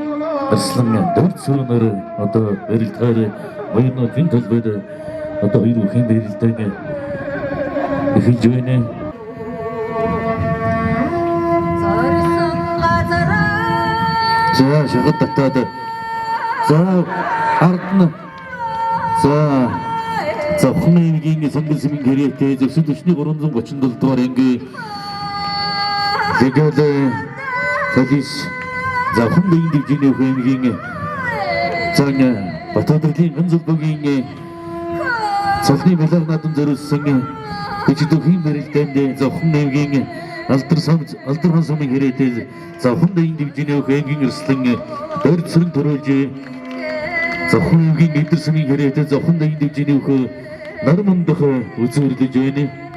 арслан дөрд сөрөнөр одоо барилдахаар баярнуудын төлбөд одоо хоёр үхэн барилдаан эхэлж байна. За шахад татаад за ард нь за завхан аймгийн сонгон сумын хэрээтэй зэвсэг түвшний 337 дугаар анги Тэгэл полис завхан нэгэн дивжиний аймгийн зан Батөдөрлийн ган золбоогийн цолны мэлэг наадам зориулсан 44-ийн барилдаанд Зовхон аймгийн Алдар сум Алдархан сумын хэрээтэй Зовхон дайны дивжинөөх аймгийн эрслэн дөрд сөрөн төрүүлж Зовхон аймгийн Эдэр сумын хэрээтэй Зовхон дайны дивжинөөх нар мундах үзүүрлэж байна.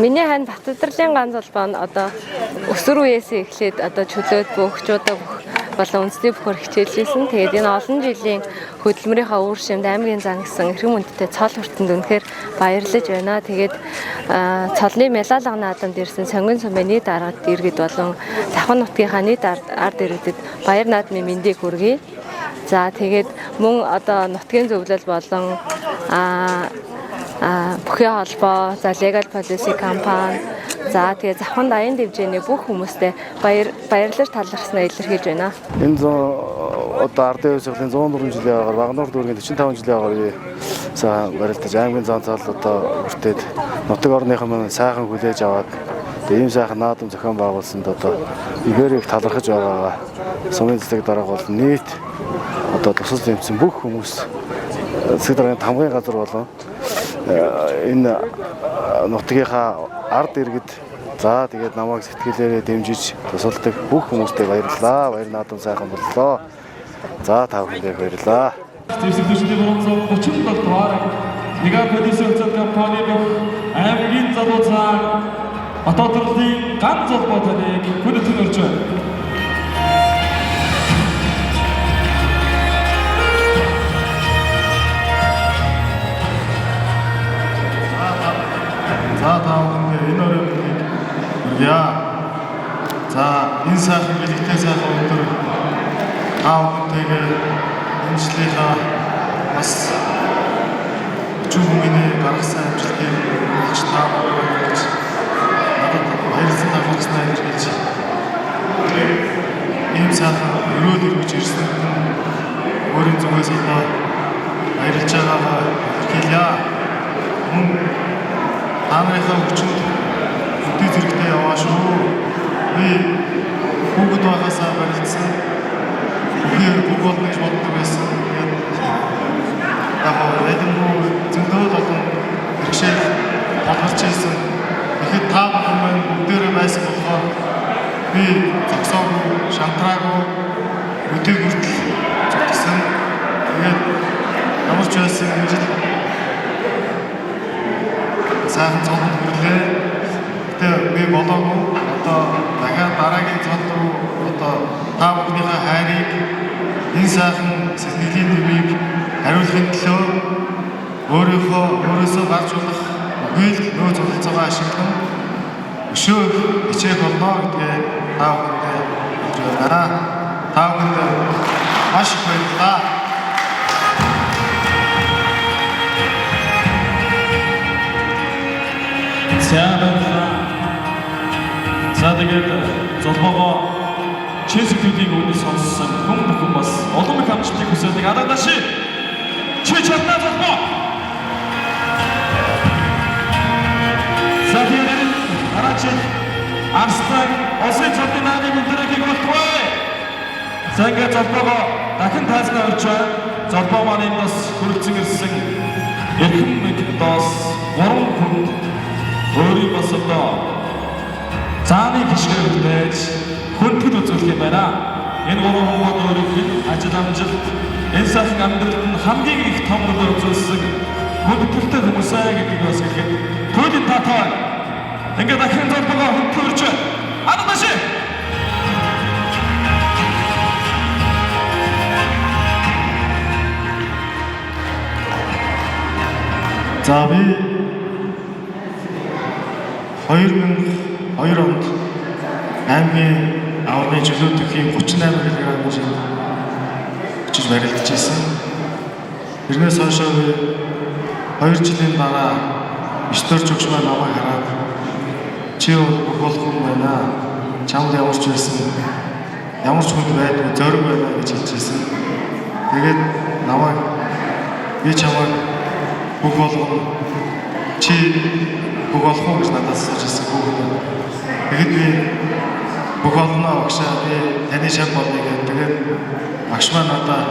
Миний хань Батөдөрлийн ган золбоо нь одоо өсвөр үеэсээ эхлээд одоо чөлөөт бөөгчүүдээ бүх болон үндэсний бөхөр хичээлжсэн. Тэгээд энэ олон жилийн хөдөлмөрийнхаа үр шимд аймгийн зан гэсэн эрхэм хүндтэй цол хүртэнд үнэхээр баярлаж байна. Тэгээд цолны мялалга наадамд ирсэн сонгон сумын нийт аргад иргэд болон Завхан нутгийнхаа нийт ард иргэдэд баяр наадмын мэндийг хүргэе. За тэгээд мөн одоо нутгийн зөвлөл болон бүхий холбоо, за Legal Policy компани, за тэгээ Завхан даян дивжээний бүх хүмүүстээ баярлаж талархснаа илэрхийлж байна. Энэ одоо ардын хувьсгалын 104 жилийн агаар Багануур дүүргийн 45 жилийн агаар би сайхан барилдаж аймгийн зан цаал одоо хүртээд нутаг орныхон маань сайхан хүлээж аваад тэгээ ийм сайхан наадам зохион байгуулсанд одоо ихээр их талархаж байгаагаа сумын засаг дарга бол нийт одоо тусал зэмсэн бүх хүмүүс засаг даргын тамгын газар болон энэ нутгийнхаа ард иргэд за тэгээд намайг сэтгэлээрээ дэмжиж тусалдаг бүх хүмүүстээ баярлалаа. Баяр наадам сайхан боллоо. За та бүхэндээ баярлалаа. Зэвсэг түвшний 337 дугаар Нэга полиси хувьцаат компани бүх аймгийн залуу цаан Батөдөрлийн ган золбоо таныг хүндэтгэн урьж байна. За та бүхэндээ энэ оройн мэндийг хүргье. За энэ сайхан бэлэгтэй сайхан өдөр та бүхэнтэйгээ энэ жилийнхаа бас өчүүхэн миний гаргасан амжилтыг олж та бүхэнд хүргэж надад баярлсан талархснаа илэрхийлж ийм сайхан өрөөл өргөж ирсэнд нь өөрийн зүгээс одоо баярлж байгаагаа илэрхийлье. Мөн та нарынхаа хүчинд өдий зэрэгтэй яваа шүү. Би хүүхэд байгаасаа барилдсан. Үхээ бүх болно гэж боддог байсан. Тэгээд яг гоо ялангуй зөндөө олон бэрхшээл тулгарч ирсэн. Тэгэхэд та бүхэн маань бүгдээрээ байсан болохоор би зогсоогүй, шантраагүй өдий хүртэл зүтгэсэн. Тэгээд ямар ч байсан энэ жил сайхан цолонд хүрлээ. Гэтэ би болоогүй. Одоо дахиад дараагийн цол руу одоо та бүхнийхээ хайрыг энэ сайхан сэтгэлийн дэмийг хариулахын төлөө өөрийнхөө өөрөөсөө гарч болох үгүй л нөөц бололцоогоо ашиглан өшөө хичээх болно гэдгээ та бүхэндээ хэлж байна. Та бүхэнд маш их баярлалаа. За баярлалаа. За тэгээд золбоогоо Чэсэг төдийг үүний сонссон хүн бүхэн бас улам их амжилтыг хүсдэг. Адаадаши. Чи чаднаа золбоо. За тэгээд дараагийн Арслан Осын цолны наадмын өндрийг болтугай. За ингээд золбоогоо дахин таазнаа урьж байна. Золбоо маань энд бас хүрэлцэн ирсэн эрхэм доос 3 хүнд өөрийн бас одоо зааны хишгээр хүлээж хүндэтгэл үзүүлэх юм байна. Энэ гурван хүн бол өөрийнх нь ажил амжилт энэ сайхан амьдралд нь хамгийн их том нөлөө үзүүлсэн хүндэтгэлтэй хүмүүсээ гэдгийг бас хэлэхэд туйлын таатай байна. Ингээд дахин золбоогоо хүндэтгэл урьж байна. Адаадаши. За би 2002 онд аймгийн аваргын чөлөө төвхийн 38 кг жинд очиж барилдаж байсан. Тэрнээс хойшоо би 2 жилийн дараа Ишдор жогш маань намайг хараад чи бүх болох хүн байна. Чамд ямар ч байсан ямар ч хүнд байдгүй зориг байна гэж хэлж байсан. Тэгээд намайг Би чамайг бүх болгоно. Чи бүх болох уу гэж надаас асууж ирсэн хүүхэн. Тэгэхэд би бүх олно багшаа, би таны шав болно гэдэг. Тэгээд багш маань надаа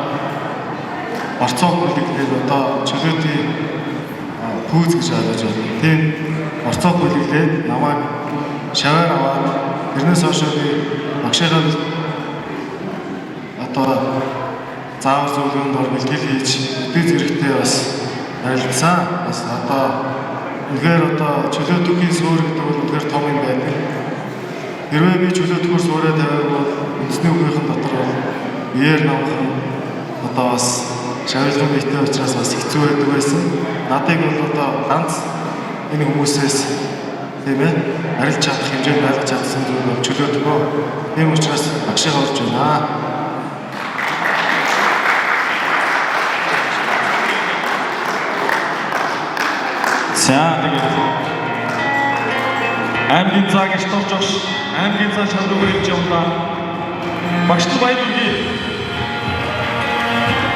орцоо хүлэглээд одоо чөлөөтийн пүүз гэж ойлгож байна. Тийм орцоо хүлэглээд намайг шаваар аваад тэрнээс хойш би багшийнхаа одоо заавар зөвлөгөөнд ор бэлтгэл хийж өдөө зэрэгтэй бас харилцсан. Бас одоо үнэхээр одоо чөлөөтөхийн суурь гэдэг бол үнэхээр том юм байдаг. Хэрвээ би чөлөөтөхөөр суурьаа тавиаг бол үндэсний үгийнхэн дотор бол биеэр намхан одоо бас шавилган биетэй учраас бас хэцүү байдаг байсан. Надыг бол одоо ганц энэ хүмүүсээс, тийм ээ, арилж чадах хэмжээнд байлгаж чадсан зүйл бол чөлөөтгөө. Тийм учраас багшигаа олж байна. За, тэгээд аймгийн зааг торж огш аймгийн заа шал руу ирж явлаа. Багшд баяр хүргэе.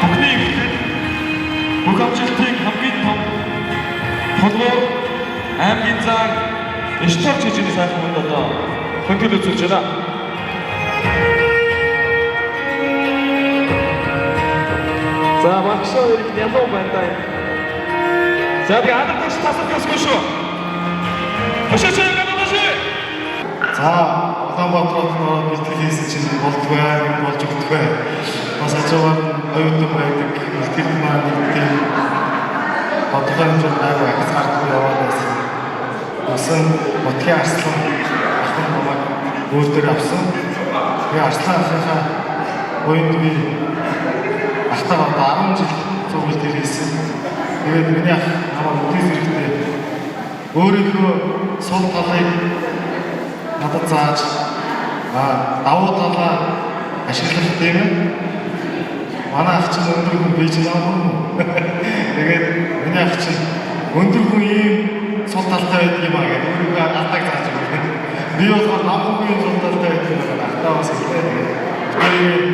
Бүхний эхлэл, бүх амжилтын хамгийн том тулгуур аймгийн зааг торж хийж энэ сайхан хүнд одоо хөндлөл үзүүлж байна. За, багш хоёрыг ялуу байна даа. За, тэгээ алдарч тасах ёсгүй шүү. Өшөөч гадаадаш. За, Улаанбаатар хотод ороод бэлтгэл хийсэн чинь болдгоо, юм болж өгдөггүй. Бас хажуугаар нь оюутан байдаг, бэлтгэл маань нэг тийм тодорхой хэмжээнд айгүй ахиц гардаггүй яваад байсан. Усан Мутгийн Арслан ах нь намайг өөр дээр авсан. Тэгээ Арслан ахынхаа буянд би ахтайгаа одоо 10 жил цуг бэлтгэл хийсэн. Тэгээд миний ах намайг өдөө зэрэгтэй өөрийнхөө сул талыг надад зааж, давуу талаа ашиглах, тийм ээ. Манай ах чинь өндөр хүн, би чинь нам хүн. Тэгээд миний ах чинь өндөр хүн ийм сул талтай байдаг юм аа гэдэг өөрийгөө алдааг зааж өгдөг. Би болохоор нам хүн сул талтай байдаг юм аа ахтаа бас хэлээ. Тэгээд тэгээд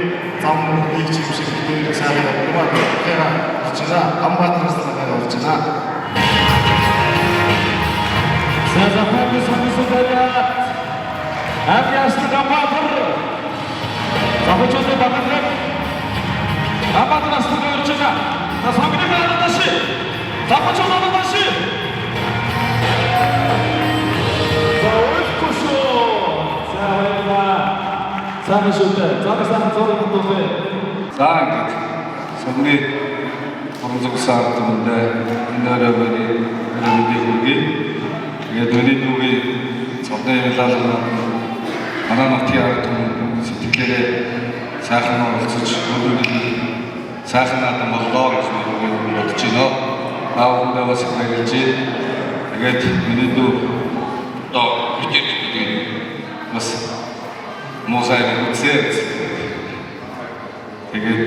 зам нэг юм шиг бид сайхан явдаг юм аа. Тэгэхээр орж байна. Амбаатараас сайхан орж байна. За, Захааны сонгосон бариад аймгийн Арслан Ганбаатар завхачуудын багадраг Ганбаатар Арслан ирж байгаа. За, сонгоны алдааш. Завхачууд алдааш. За, ойлгохгүй шүү. За, баярлалаа. Сайхан шүү дээ. За, сайхан зураг татуулъя. За, ингээд сумны уран ард түмэндээ энэ өрөө миний мэндийг хүргэе. Тэгээд миний дүүгийн цолны ялалга манай нутгийн ард түмэн сэтгэлээрээ сайхан оролцож өнөөдөр сайхан наадам боллоо гэж би бодож байна. Та бүхэндээ бас их баярлж байна. Тэгээд миний дүү одоо битэр гэдэг бас муу сайн үзээ. Тэгээд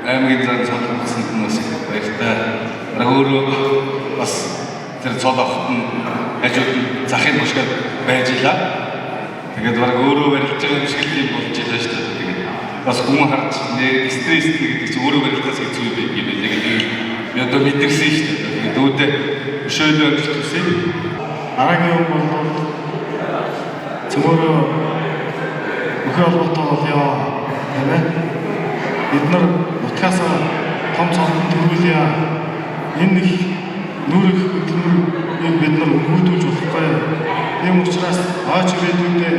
аймгийн зан цол үзсэнд нь бас их баяртай. Бараг өөрөө бас тэр цол авахт нь хажууд нь захын бушгаад байж илаа. Тэгээд бараг өөрөө барилж байгаа юм шиг л юм болж илаа шүү дээ. Тэгээд бас хүн харж нэ стресс гэдэг чинь өөрөө барилдахаас хэцүү юм байг юм байна. Тэгээд би одоо мэдэрсэн шүү дээ. Тэгээд дүүдээ өшөөлөө амжилт хүсье. Дараагийн юм бол цөмөрөө бүхий холбоотой болёо, тийм ээ. Бид нар нутгаас том цолтон төрүүлье. Энэ их нүүр их хөдөлмөрийг бид нар өнгөрдүүлж болохгүй. Тийм учраас хойч ирээдүйдээ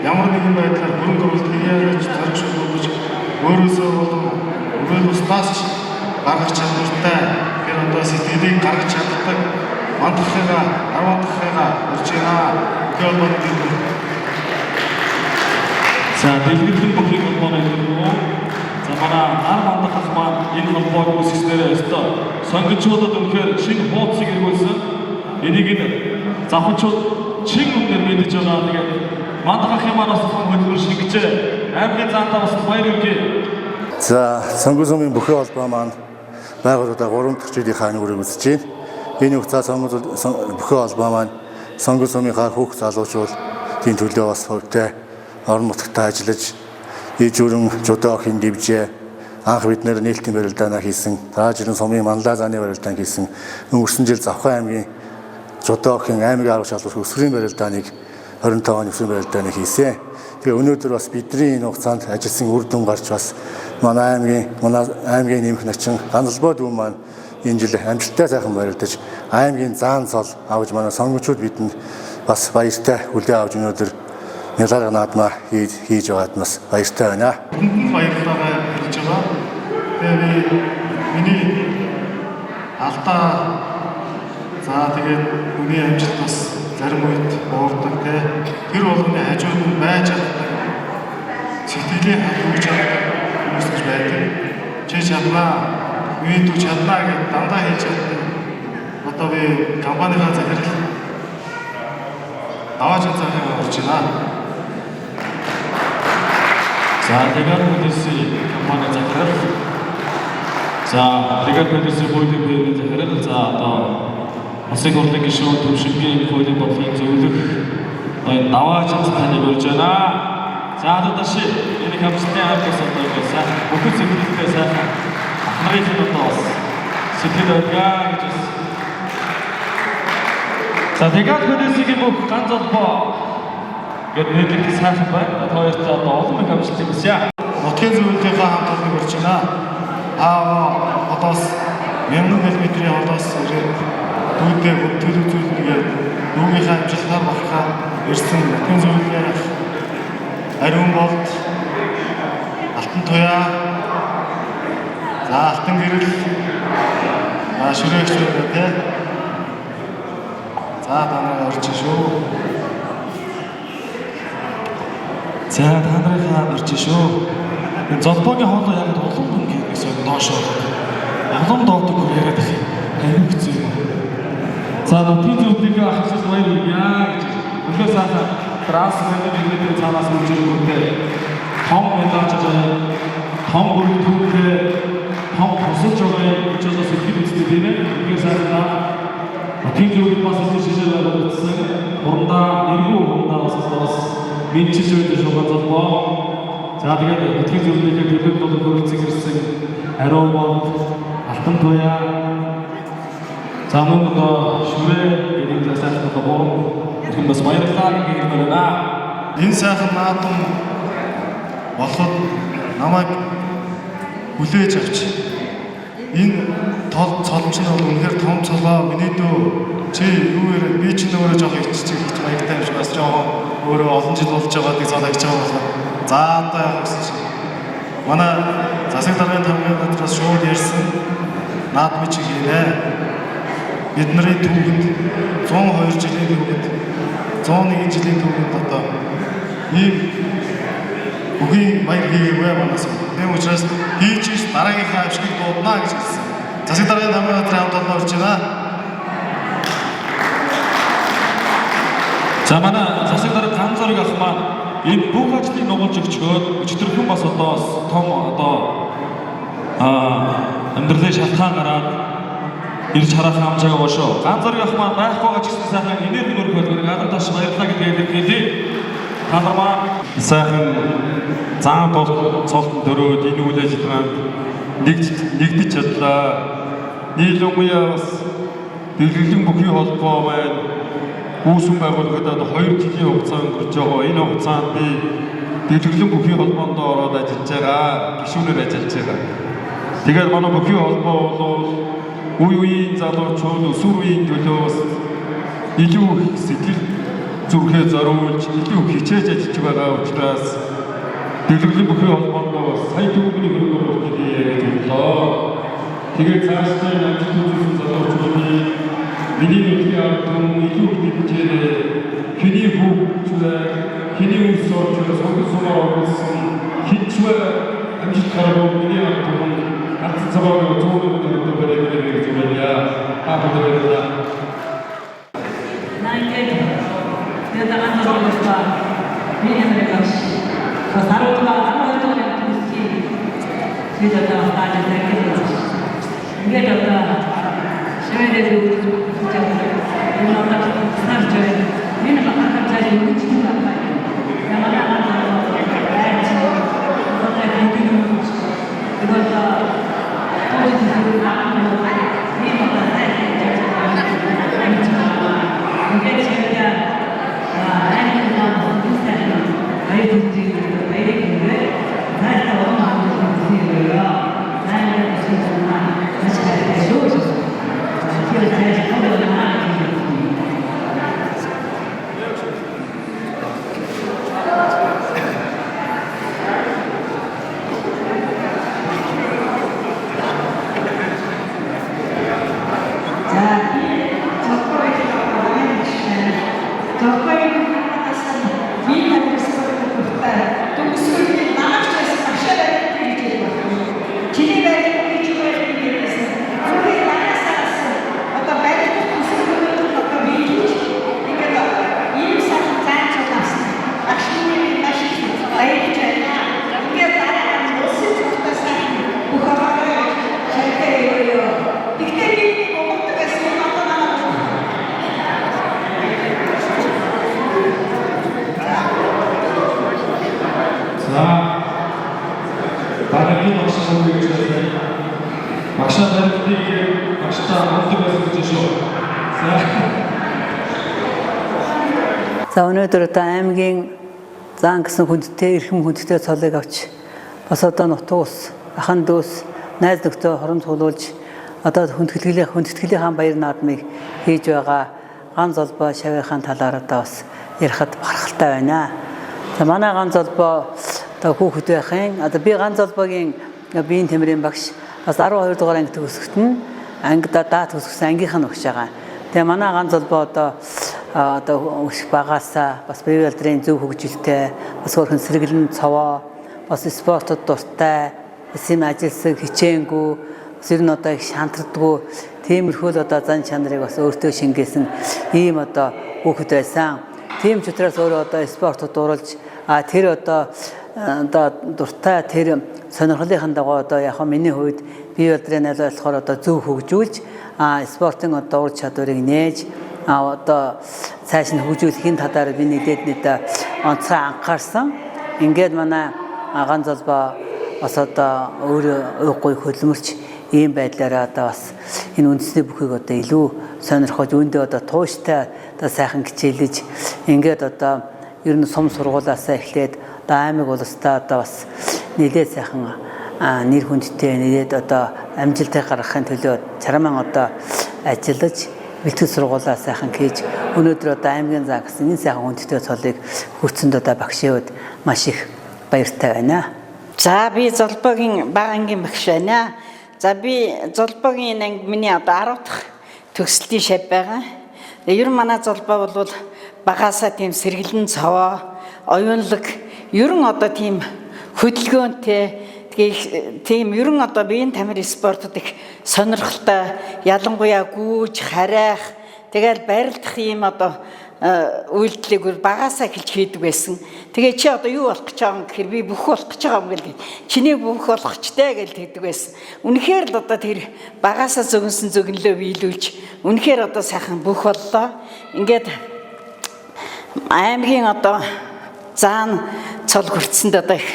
ямар нэгэн байдлаар хөрөнгө оруулалт хийгээч зоригшуулж өөрөөсөө болон өрөөл бусдаас ч гаргах чадвартай. Тэгэхээр одоо сэтгэлийг гаргаж чаддаг мандахыгаа, арвандахыгаа урьж байна. Бүхий холбооны дэлгэр. За, дэлгэрлэн бүхий холбооны дэлгэр. За, манай нар мандах ах маань энэ холбоог үүсгэснээрээ өстой сонгочуудад үнэхээр шинэ хуудсыг эргүүлсэн. Энийг нь завхачууд чин үнээр мэдэж байгаа. Тэгээд мандах ахын маань бас том хөдөлмөр шингэжээ. Аймгийн заантаа бас баяр хүргэе. За, Сонгон сумын бүхий холбоо маань байгууллагаа 3 дахь жилийнхаа нүрийг үзэж байна. Энэ хугацаа Сонгон бүхий холбоо маань Сонгон сумынхаа хүүхд залуучууд тийм төлөө бас хувьтай орон нутагтаа ажиллаж, ижүүрэн жудаа охин дивжээ Анх бид нэр нээлтийн барилдаанаа хийсэн. Дараа жил нь сумын манлай зааны барилдаан хийсэн. Өнгөрсөн жил Завхан аймгийн Жудоохын аймгийн арга шалралт өсвөрийн барилдааныг 25 оны өсвөрийн барилдааныг хийсэн. Тэгээ өнөөдөр бас бидний энэ хугацаанд ажилласан үр дүн гарч бас манай аймгийн нэмэх начин Ганзалбоо дүү маань энэ жил амжилттай сайхан барилдаж аймгийн заан цол авч манай сонгогчид бидэнд бас баяртай хүлээн авч өнөөдөр нялаарга наадмаа хийж байгаад бас баяртай байна. Бидэнд баярлалаа хэлж байгаа. Тэгээ би миний алдаа за тэгээд хүний амжилт бас зарим үед буурдаг те. Тэр болгоны хажууд нь байж чаддаг. Сэтгэлийн хат өгч чаддаг хүмүүс гэж байдаг. Чи чаднаа, миний дүү чаднаа гэж дандаа хэлж чаддаг. Одоо би компанийнхаа захирал Даваажин захирал орж байна. За Легат Полиси компани захирал. За Легат Полиси хуулийн фирмийн захирал. За одоо Улсын хурлын гишүүн Төвшингийн хуулийн бодлогын зөвлөх энэ Даваажин таныг урьж байна. За одоо даши энэ хамтлын хамт бас одоо ингэ сайхан бүхэн сэтгэлдээ сайхан ах нарын одоо бас сэтгэл байдгаа гэж бас. За Легат Полисигийн бүх ганц холбоо гээд нэрлэгдэх сайхан байна. Та хоёрт одоо олон их амжилтыг хүсье. Нутгийн зөвлөлтийнхээ хамт олоныг урьж байна. Аа одоос 1000 км-ийн холоос ирээд дүүдээ хүндэтгэл үзүүлнэ дүүгийнхээ амжилтаар бахархаа ирсэн нутгийн зөвлөлийн Ариун болд, Алтан туяа, за Алтан гэрэл, шүрээгч байна те. За та нарыг орж шүү. За та нарынхаа орж шүү. Энэ золбоогийн хоолой яг улам дүнгийн нэг сонь доош болоод улам доодог яриад их аюу хэцүү юм. За нутгийн зөвлөлийнхээ ах ахчид баяр хүргье гэж. Үнэхээр сайхан транс менежментийн цаанаас үрж ирэнгүүтээ том медалж байгаа, том бүрэлдэхүүнтэй том тусалж байгаа гэж одоо сэтгэл үздэг тийм ээ. Үнэхээр сайхан нутгийн зөвлөл бас энэ шишээ байгуулагдсан. Хурандаа эргүү хурандаа бас мэдчилж байдаг шугам золбоо. За тэгээд нутгийн зөвлөлийн төлөв болон хөрөлцөн ирсэн Ариун болд, Алтан туяа, за мөн одоо шүрээ гэдэг сайхан одоо гурван ихэн бас баярлалаа гэж хэлмээр байна. Энэ сайхан наадам болоход намайг хүлээж авч энэ тол цоломч нь бол үнэхээр том цолоо миний дүү чи юу яриад би чинь өөрөө жоох иччих их маягтай юм шиг бас жоохон өөрөө олон жил болж байгаа нэг цол хийж байгаа болохоор за одоо яах гэсэн чинь манай засаг даргын тамгын газраас шууд ярьсан наадмын чи хийнэ. Бидний түүхэнд 102 жилийн түүхэнд 101 жилийн түүхэнд одоо ийм бүхий баяр хийгээгүй манаас. Тийм учраас хийж иш дараагийнхаа авшигыг дуудана гэж хэлсэн. Засаг даргын тамгын газрын хамт олон орж байна. За манай засаг дарга Ган зураг ах маань энэ бүх ажлыг нугалж өгчөөд өчтөрхөн бас одоо том одоо амьдралын шалтгаан гараад ирж харах хамжаагүй шүү. Ган зураг ах маань байхгүй байгаа ч гэсэн сайхан энерги нөрөх болгоныг алан таш баярлалаа гэдгийг хэлье. Та нар маань сайхан заан цолтон төрөөд энэ үйл ажиллагаанд нэгдэж чадлаа. Нийлэмгүйя бас дэлгэрлэн бүхий холбоо маань үүсгэн байгуулагдаад 2 жилийн хугацаа өнгөрч байгаа. Энэ хугацаанд би дэлгэрлэн бүхий холбоонд ороод ажиллаж байгаа, гишүүнээр ажиллаж байгаа. Тэгээд манай бүхий холбоо бол үе үеийн залуучууд өсвөр үеийн төлөө бас илүү их сэтгэл зүрхээ зориулж, илүү их хичээж ажиллаж байгаа учраас дэлгэрлэн бүхий холбоонд бас сая төгрөгийн хөрөнгө оруулалт хийе гэж бодлоо. Тэгээд цаашдаа амжилт үзүүлсэн залуучуудыг миний нутгийн ард түмэн илүү их дэмжээрэй. Хэний хүүхд вэ, хэний үс орж сонгон сумаар оруулсан хинч вэ амжилт гаргав миний ард түмэн ганц цагаар 100 төгрөг бариад гэж байна. Та бүхэнд баярлалаа. Ингээд тэгээд ганц зураг миний амьдрал бас харуулгаа 12 дугаар анги төгсгий тэгээд одоо тааж ингээд ингээд одоо шивэрээ өгч энэ одоо снарч энэ бахархаж цааш өгч байна. Ямар ганц байж одоо тэгээд тэгээд За өнөөдөр одоо аймгийн зан гэсэн хүндтэй эрхэм хүндтэй цолыг авч бас одоо нутаг ус, ахан дүүс, найз нөхдөд хорон цуглуулж одоо хүндэтгэлийнхаа баяр наадмыг хийж байгаа Ган золбоо шавийнхаа талаар одоо бас ярихад бахархалтай байна. За манай Ган золбоо одоо хүүхэд байхын одоо би Ган золбоогийн биеийн тэмрийн багш бас 12 дугаар анги төгсөхт нь ангидаа даа төгссөн ангийнх нь өгч байгаа. Тэгээ манай Ган золбоо одоо өсөх багаасаа бас бие алдрын зөв хөгжилтэй, бас өөрхөн сэргэлэн цовоо, бас спортод дуртай, бас юм ажилсаг хичээнгүй, бас ер нь одоо их шантардгүй тиймэрхүү л одоо зан чанарыг бас өөртөө шингээсэн ийм одоо хүүхэд байсан. Тийм ч учраас өөрөө одоо спортод дурлж тэр одоо дуртай тэр сонирхлынхаа дагуу одоо яг миний хувьд бие алдрын найлаа болохоор одоо зөв хөгжүүлж спортын одоо ур чадварыг нээж одоо цааш нь хөгжүүлэхийн талаар би нэгдээд нийт онцгой анхаарсан. Ингээд манай Ган золбоо бас одоо өөрөө ууггүй хөдөлмөрч ийм байдлаараа одоо бас энэ үндэсний бүхийг одоо илүү сонирхож үүндээ одоо тууштай одоо сайхан хичээлж ингээд одоо ер нь сум сургуулаасаа эхлээд одоо аймаг улстай одоо бас нэлээд сайхан нэр хүндтэй нэлээд одоо амжилтыг гаргахын төлөө чарман одоо ажиллаж бэлтгэл сургуулаа сайхан хийж өнөөдөр одоо аймгийн зан гэсэн энэ сайхан хүндтэй цолыг хүртсэнд одоо багшийн хувьд маш их баяртай байна. За би Золбоогийн бага ангийн багш байна. За би Золбоогийн энэ анги миний одоо 10 дахь төгсөлтийн шав байгаа. Ер нь манай Золбоо бол багаасаа тийм сэргэлэн цовоо, оюунлаг, ер нь одоо тийм хөдөлгөөнтэй, тэгээ тийм ер нь одоо биеийн тамир спортод их сонирхолтой, ялангуяа гүүж, харайх, тэгэл барилдах ийм одоо үйлдэлийг багаасаа эхэлж хийдэг байсан. Тэгээ чи одоо юу болох гэж байгаа юм гэхээр би бүх болох гэж байгаа юм гэл. Чиний бүх болох ч тэ гэж тэгдэг байсан. Үнэхээр л одоо тэр багаасаа зөгнсөн зөгнлөө биелүүлж үнэхээр одоо сайхан бүх боллоо. Ингээд аймгийн одоо заан цол хүртсэнд одоо их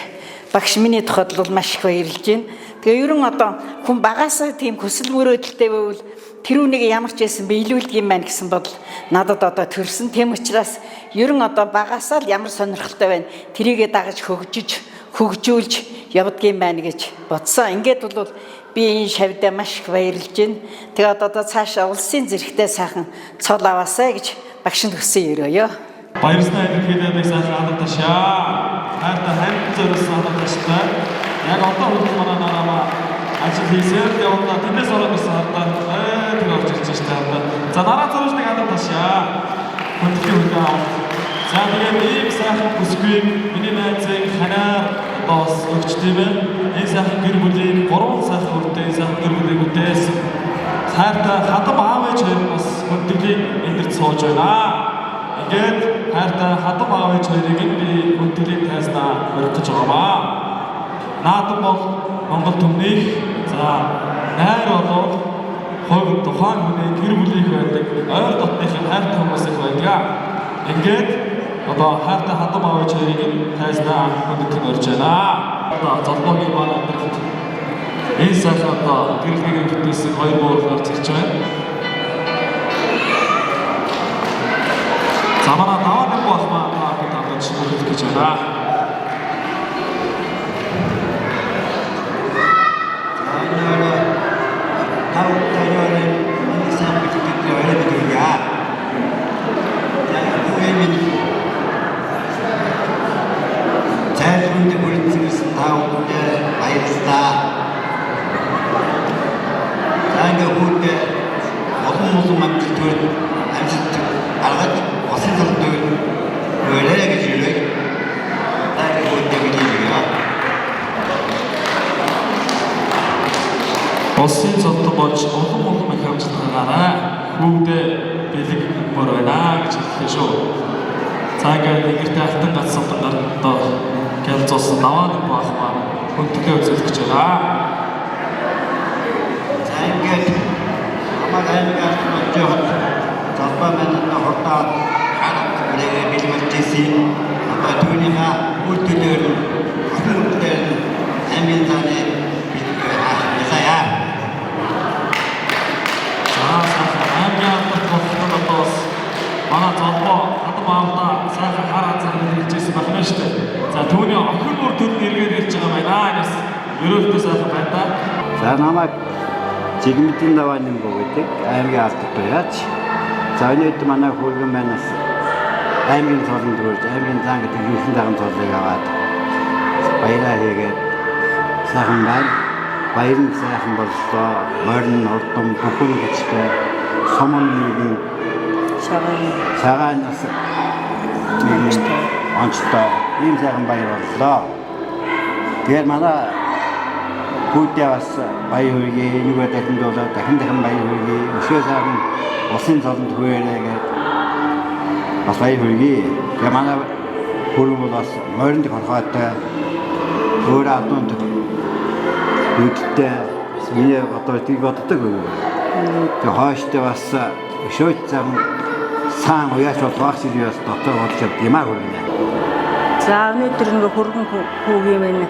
багш миний тухайд бол маш их баярлж байна. Тэгээ ерөн одоо хүн багаасаа тийм хүсэл мөрөөдөлтэй байвал тэр үнийг ямар ч байсан биелүүлдэг юм байна гэсэн бодол надад одоо төрсөн. Тийм учраас ерөн одоо багаасаа л ямар сонирхолтой байна тэрийгэ дагаж хөгжиж, хөгжүүлж явдгийм байна гэж бодсон. Ингээд бол би энэ шавьдаа маш их баярлж байна. Тэгээ одоо цаашаа улсын зэрэгтэй сайхан цол аваасай гэж багшинд хүссэн өрөөё. Баярсна илэрхийлээд сайхан алга ташаа. Хайртай хамт зориулсан алга таштай. Яг одоо хүртэл манай нараама ажил хийсээр л явна. Тэндээс ороод ирсэн хардаа. Тэр орж ирж штэ хардаа. За нараа зориулдаг алга ташаа. Хүндэтгэн хүлээн авалт. За тэгээд ийм сайхан бүсгүйг миний найзын ханаар одоо бас өгч тийм ээ. Энэ сайхан гэр бүлийг гурван сайхан үрдээ энэ сайхан гэр бүлийг үдээсэн. Хайртай хадам аав ээж хоёр бас хүндэглийн эндэрт сууж байна. Ингээд хайртай хадам аав ээж хоёрыг би хүндэглийн тайзнаа орих гэж байгаамаа. Наадам бол Монгол түмнийх, за найр болов хувь тухайн хүний гэр бүлийнх байдаг, ойр дотныхын хайртай хүмүүс их байдаг. Ингээд одоо хайртай хадам аав ээж хоёрыг тайзнаа хүндэтгэн орж байна. Одоо золбоогийн маань амьдралд Энэ сайхан одоо гэрэлгийн бүтээсэн хоёр буурал гарч ирж байна. За манай даваа нэг болох маань та бүхэнд хандаж хүргэх гэж байна. Та бүхэн миний сайн бүлэгдээ орой мэдүүлье. За хүүгээ минь зайлшгүй хүрэлцэн ирсэн та бүхэндээ баярлалаа. За ингээ хүүхдээ олон олон амжилт төрд амжилт гаргаж улсын талд хүрээрэй гэж хэлье. За ингээ хүүхдээ хэлье. Улсын цолдон болж улам улам их амжилт гаргаарай. Хүүгдээ бэлэг өгмөр байна гэж хэллээ шүү. За ингээд нэгэртэй алтан гац савдан гарт одоо гялзуулсан даваа нэг баах маань хүндэтгэл үзүүлэх гэж байна. За ингээд намайг аймаг алт болж явахад золбоо маань одоо хурдаа хараад үлээгээ бэлгэлж ирсэн. Одоо түүнийхээ үр төлөөр нь охин хүүхдээр нь аймгийн зааны бэлэг ясаа. За сайхан аймгийн алдарт болох нь одоо бас манай золбоо хадам аавдаа сайхан хар азар хэлж ирсэн байх нь шүү дээ. За түүний охин мөр төр нь эргээд ирж байгаа байна. Энэ бас ерөөлтөө сайхан байна да. За намайг Жигмэдийн даваа нэмбо гэдэг аймгийн алдарт байж. За өнөөдөр манай хүүгэн манаас аймгийн цолонд хүрж аймгийн зан гэдэг ерхэн цагаан цолыг аваад баяраа хийгээд сайхан байна. Баяр нь сайхан боллоо. Морин урдам бүхэн хүчтэй сум нэгэн цагаан бас нэгэн онцтой ийм сайхан баяр боллоо. Тэгээд манай хүүхдээ бас баяр хүргэе, энийгээ дахин дуулаад дахин дахин баяр хүргэе. Өшөө сайхан улсын цолонд хүрээрэй гээд бас баяр хүргэе. Тэгээд манай хүрэн бол бас моринд хорхойтой өөр адуунд үүдтэй миний одоо тийг боддог. Тэгээд хойштой бас өшөө сайхан сан уяач болох шиг бас дотор бодож явд юм аа хүргэнэ. За өнөөдөр ингээ хөргөн хүүгийн минь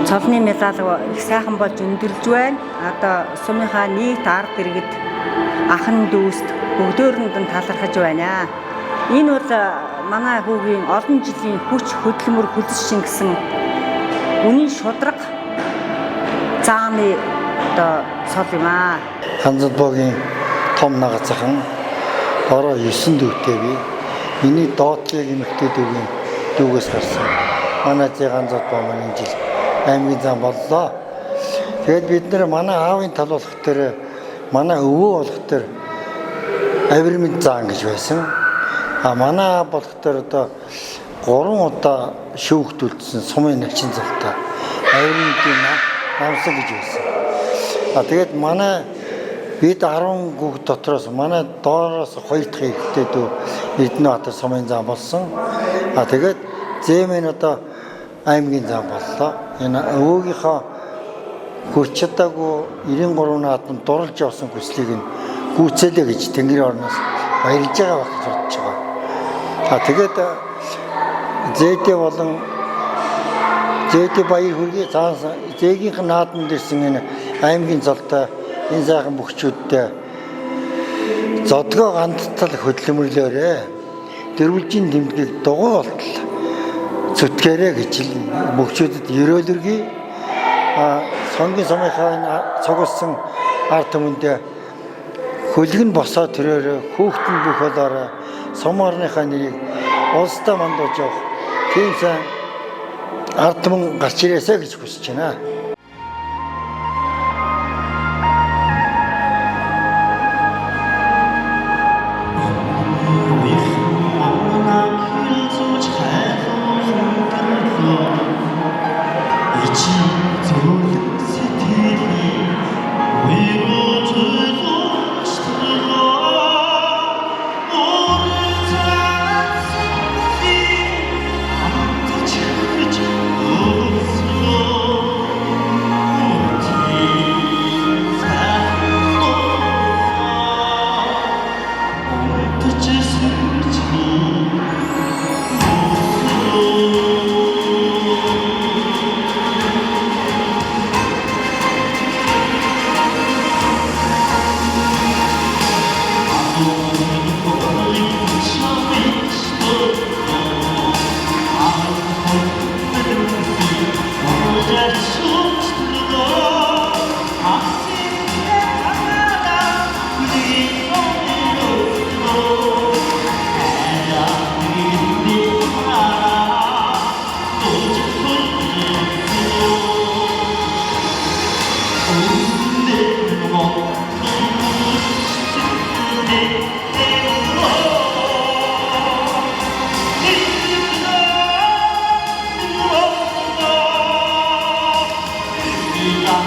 цолны медаль их сайхан болж өндөрлж байна. Одоо сумынхаа нийт ард иргэд ахан дүүст бүгдөөрөнд нь талархаж байна. Энэ бол манай хүүгийн олон жилийн хүч хөдөлмөр хөлс шингэсэн үнийн шудраг зааны одоо цол юм аа. Ханзалбоогийн том нагацхан ороо 9 дүүтэй би. Миний доотлыг эмэгтэй дүүгийн дүүгээс гарсан. Манай зээ Ганзалбоо маань энэ жил аймгийн зам боллоо. Тэгээд бид нэр манай аавын тал болох дээр манай өвөө болох дээр авирмэд заан гэж байсан. А манай аав болох дээр одоо 3 удаа шүүхт үлдсэн сумын начин залтай авирмэдийн намсан гэж байсан. А тэгээд манай бид 10 хүүхэд дотроос манай доороос 2 дахь эрэгтэй дүү Эрдэнэбаатар сумын зам болсон. А тэгээд зээмэн одоо аймгийн зам боллоо. Энэ өвөөгийнхөө хүрч чадаагүй 93 наадам дурлж явсан хүслийг нь гүйцээлээ гэж Тэнгэрийн орноос баярлж байгаа байх гэж бодож байгаа. А тэгээд зээдээ болон зээдээ баяр хүргэе. Зээгийнх нь наадамд ирсэн энэ аймгийн золтой энэ сайхан бөхчүүдтэй зодгоо гандтал хөдөлмөрлөөрэй. Дөрвөлжин тэмдгийг дугуй болтол зүтгээрэй гэж бөхчүүдэд ерөөл өргөе. А сонгийн сумынхаа энэ цугласан ард түмэндээ хөлөг нь босоо төрөөрэй, хүүхэд нь бүх болоорой, сум орныхаа нэрийг улсдаа мандуулж явах тийм сайн ард түмэн гарч ирээсэй гэж хүсэж байна. Аймгийн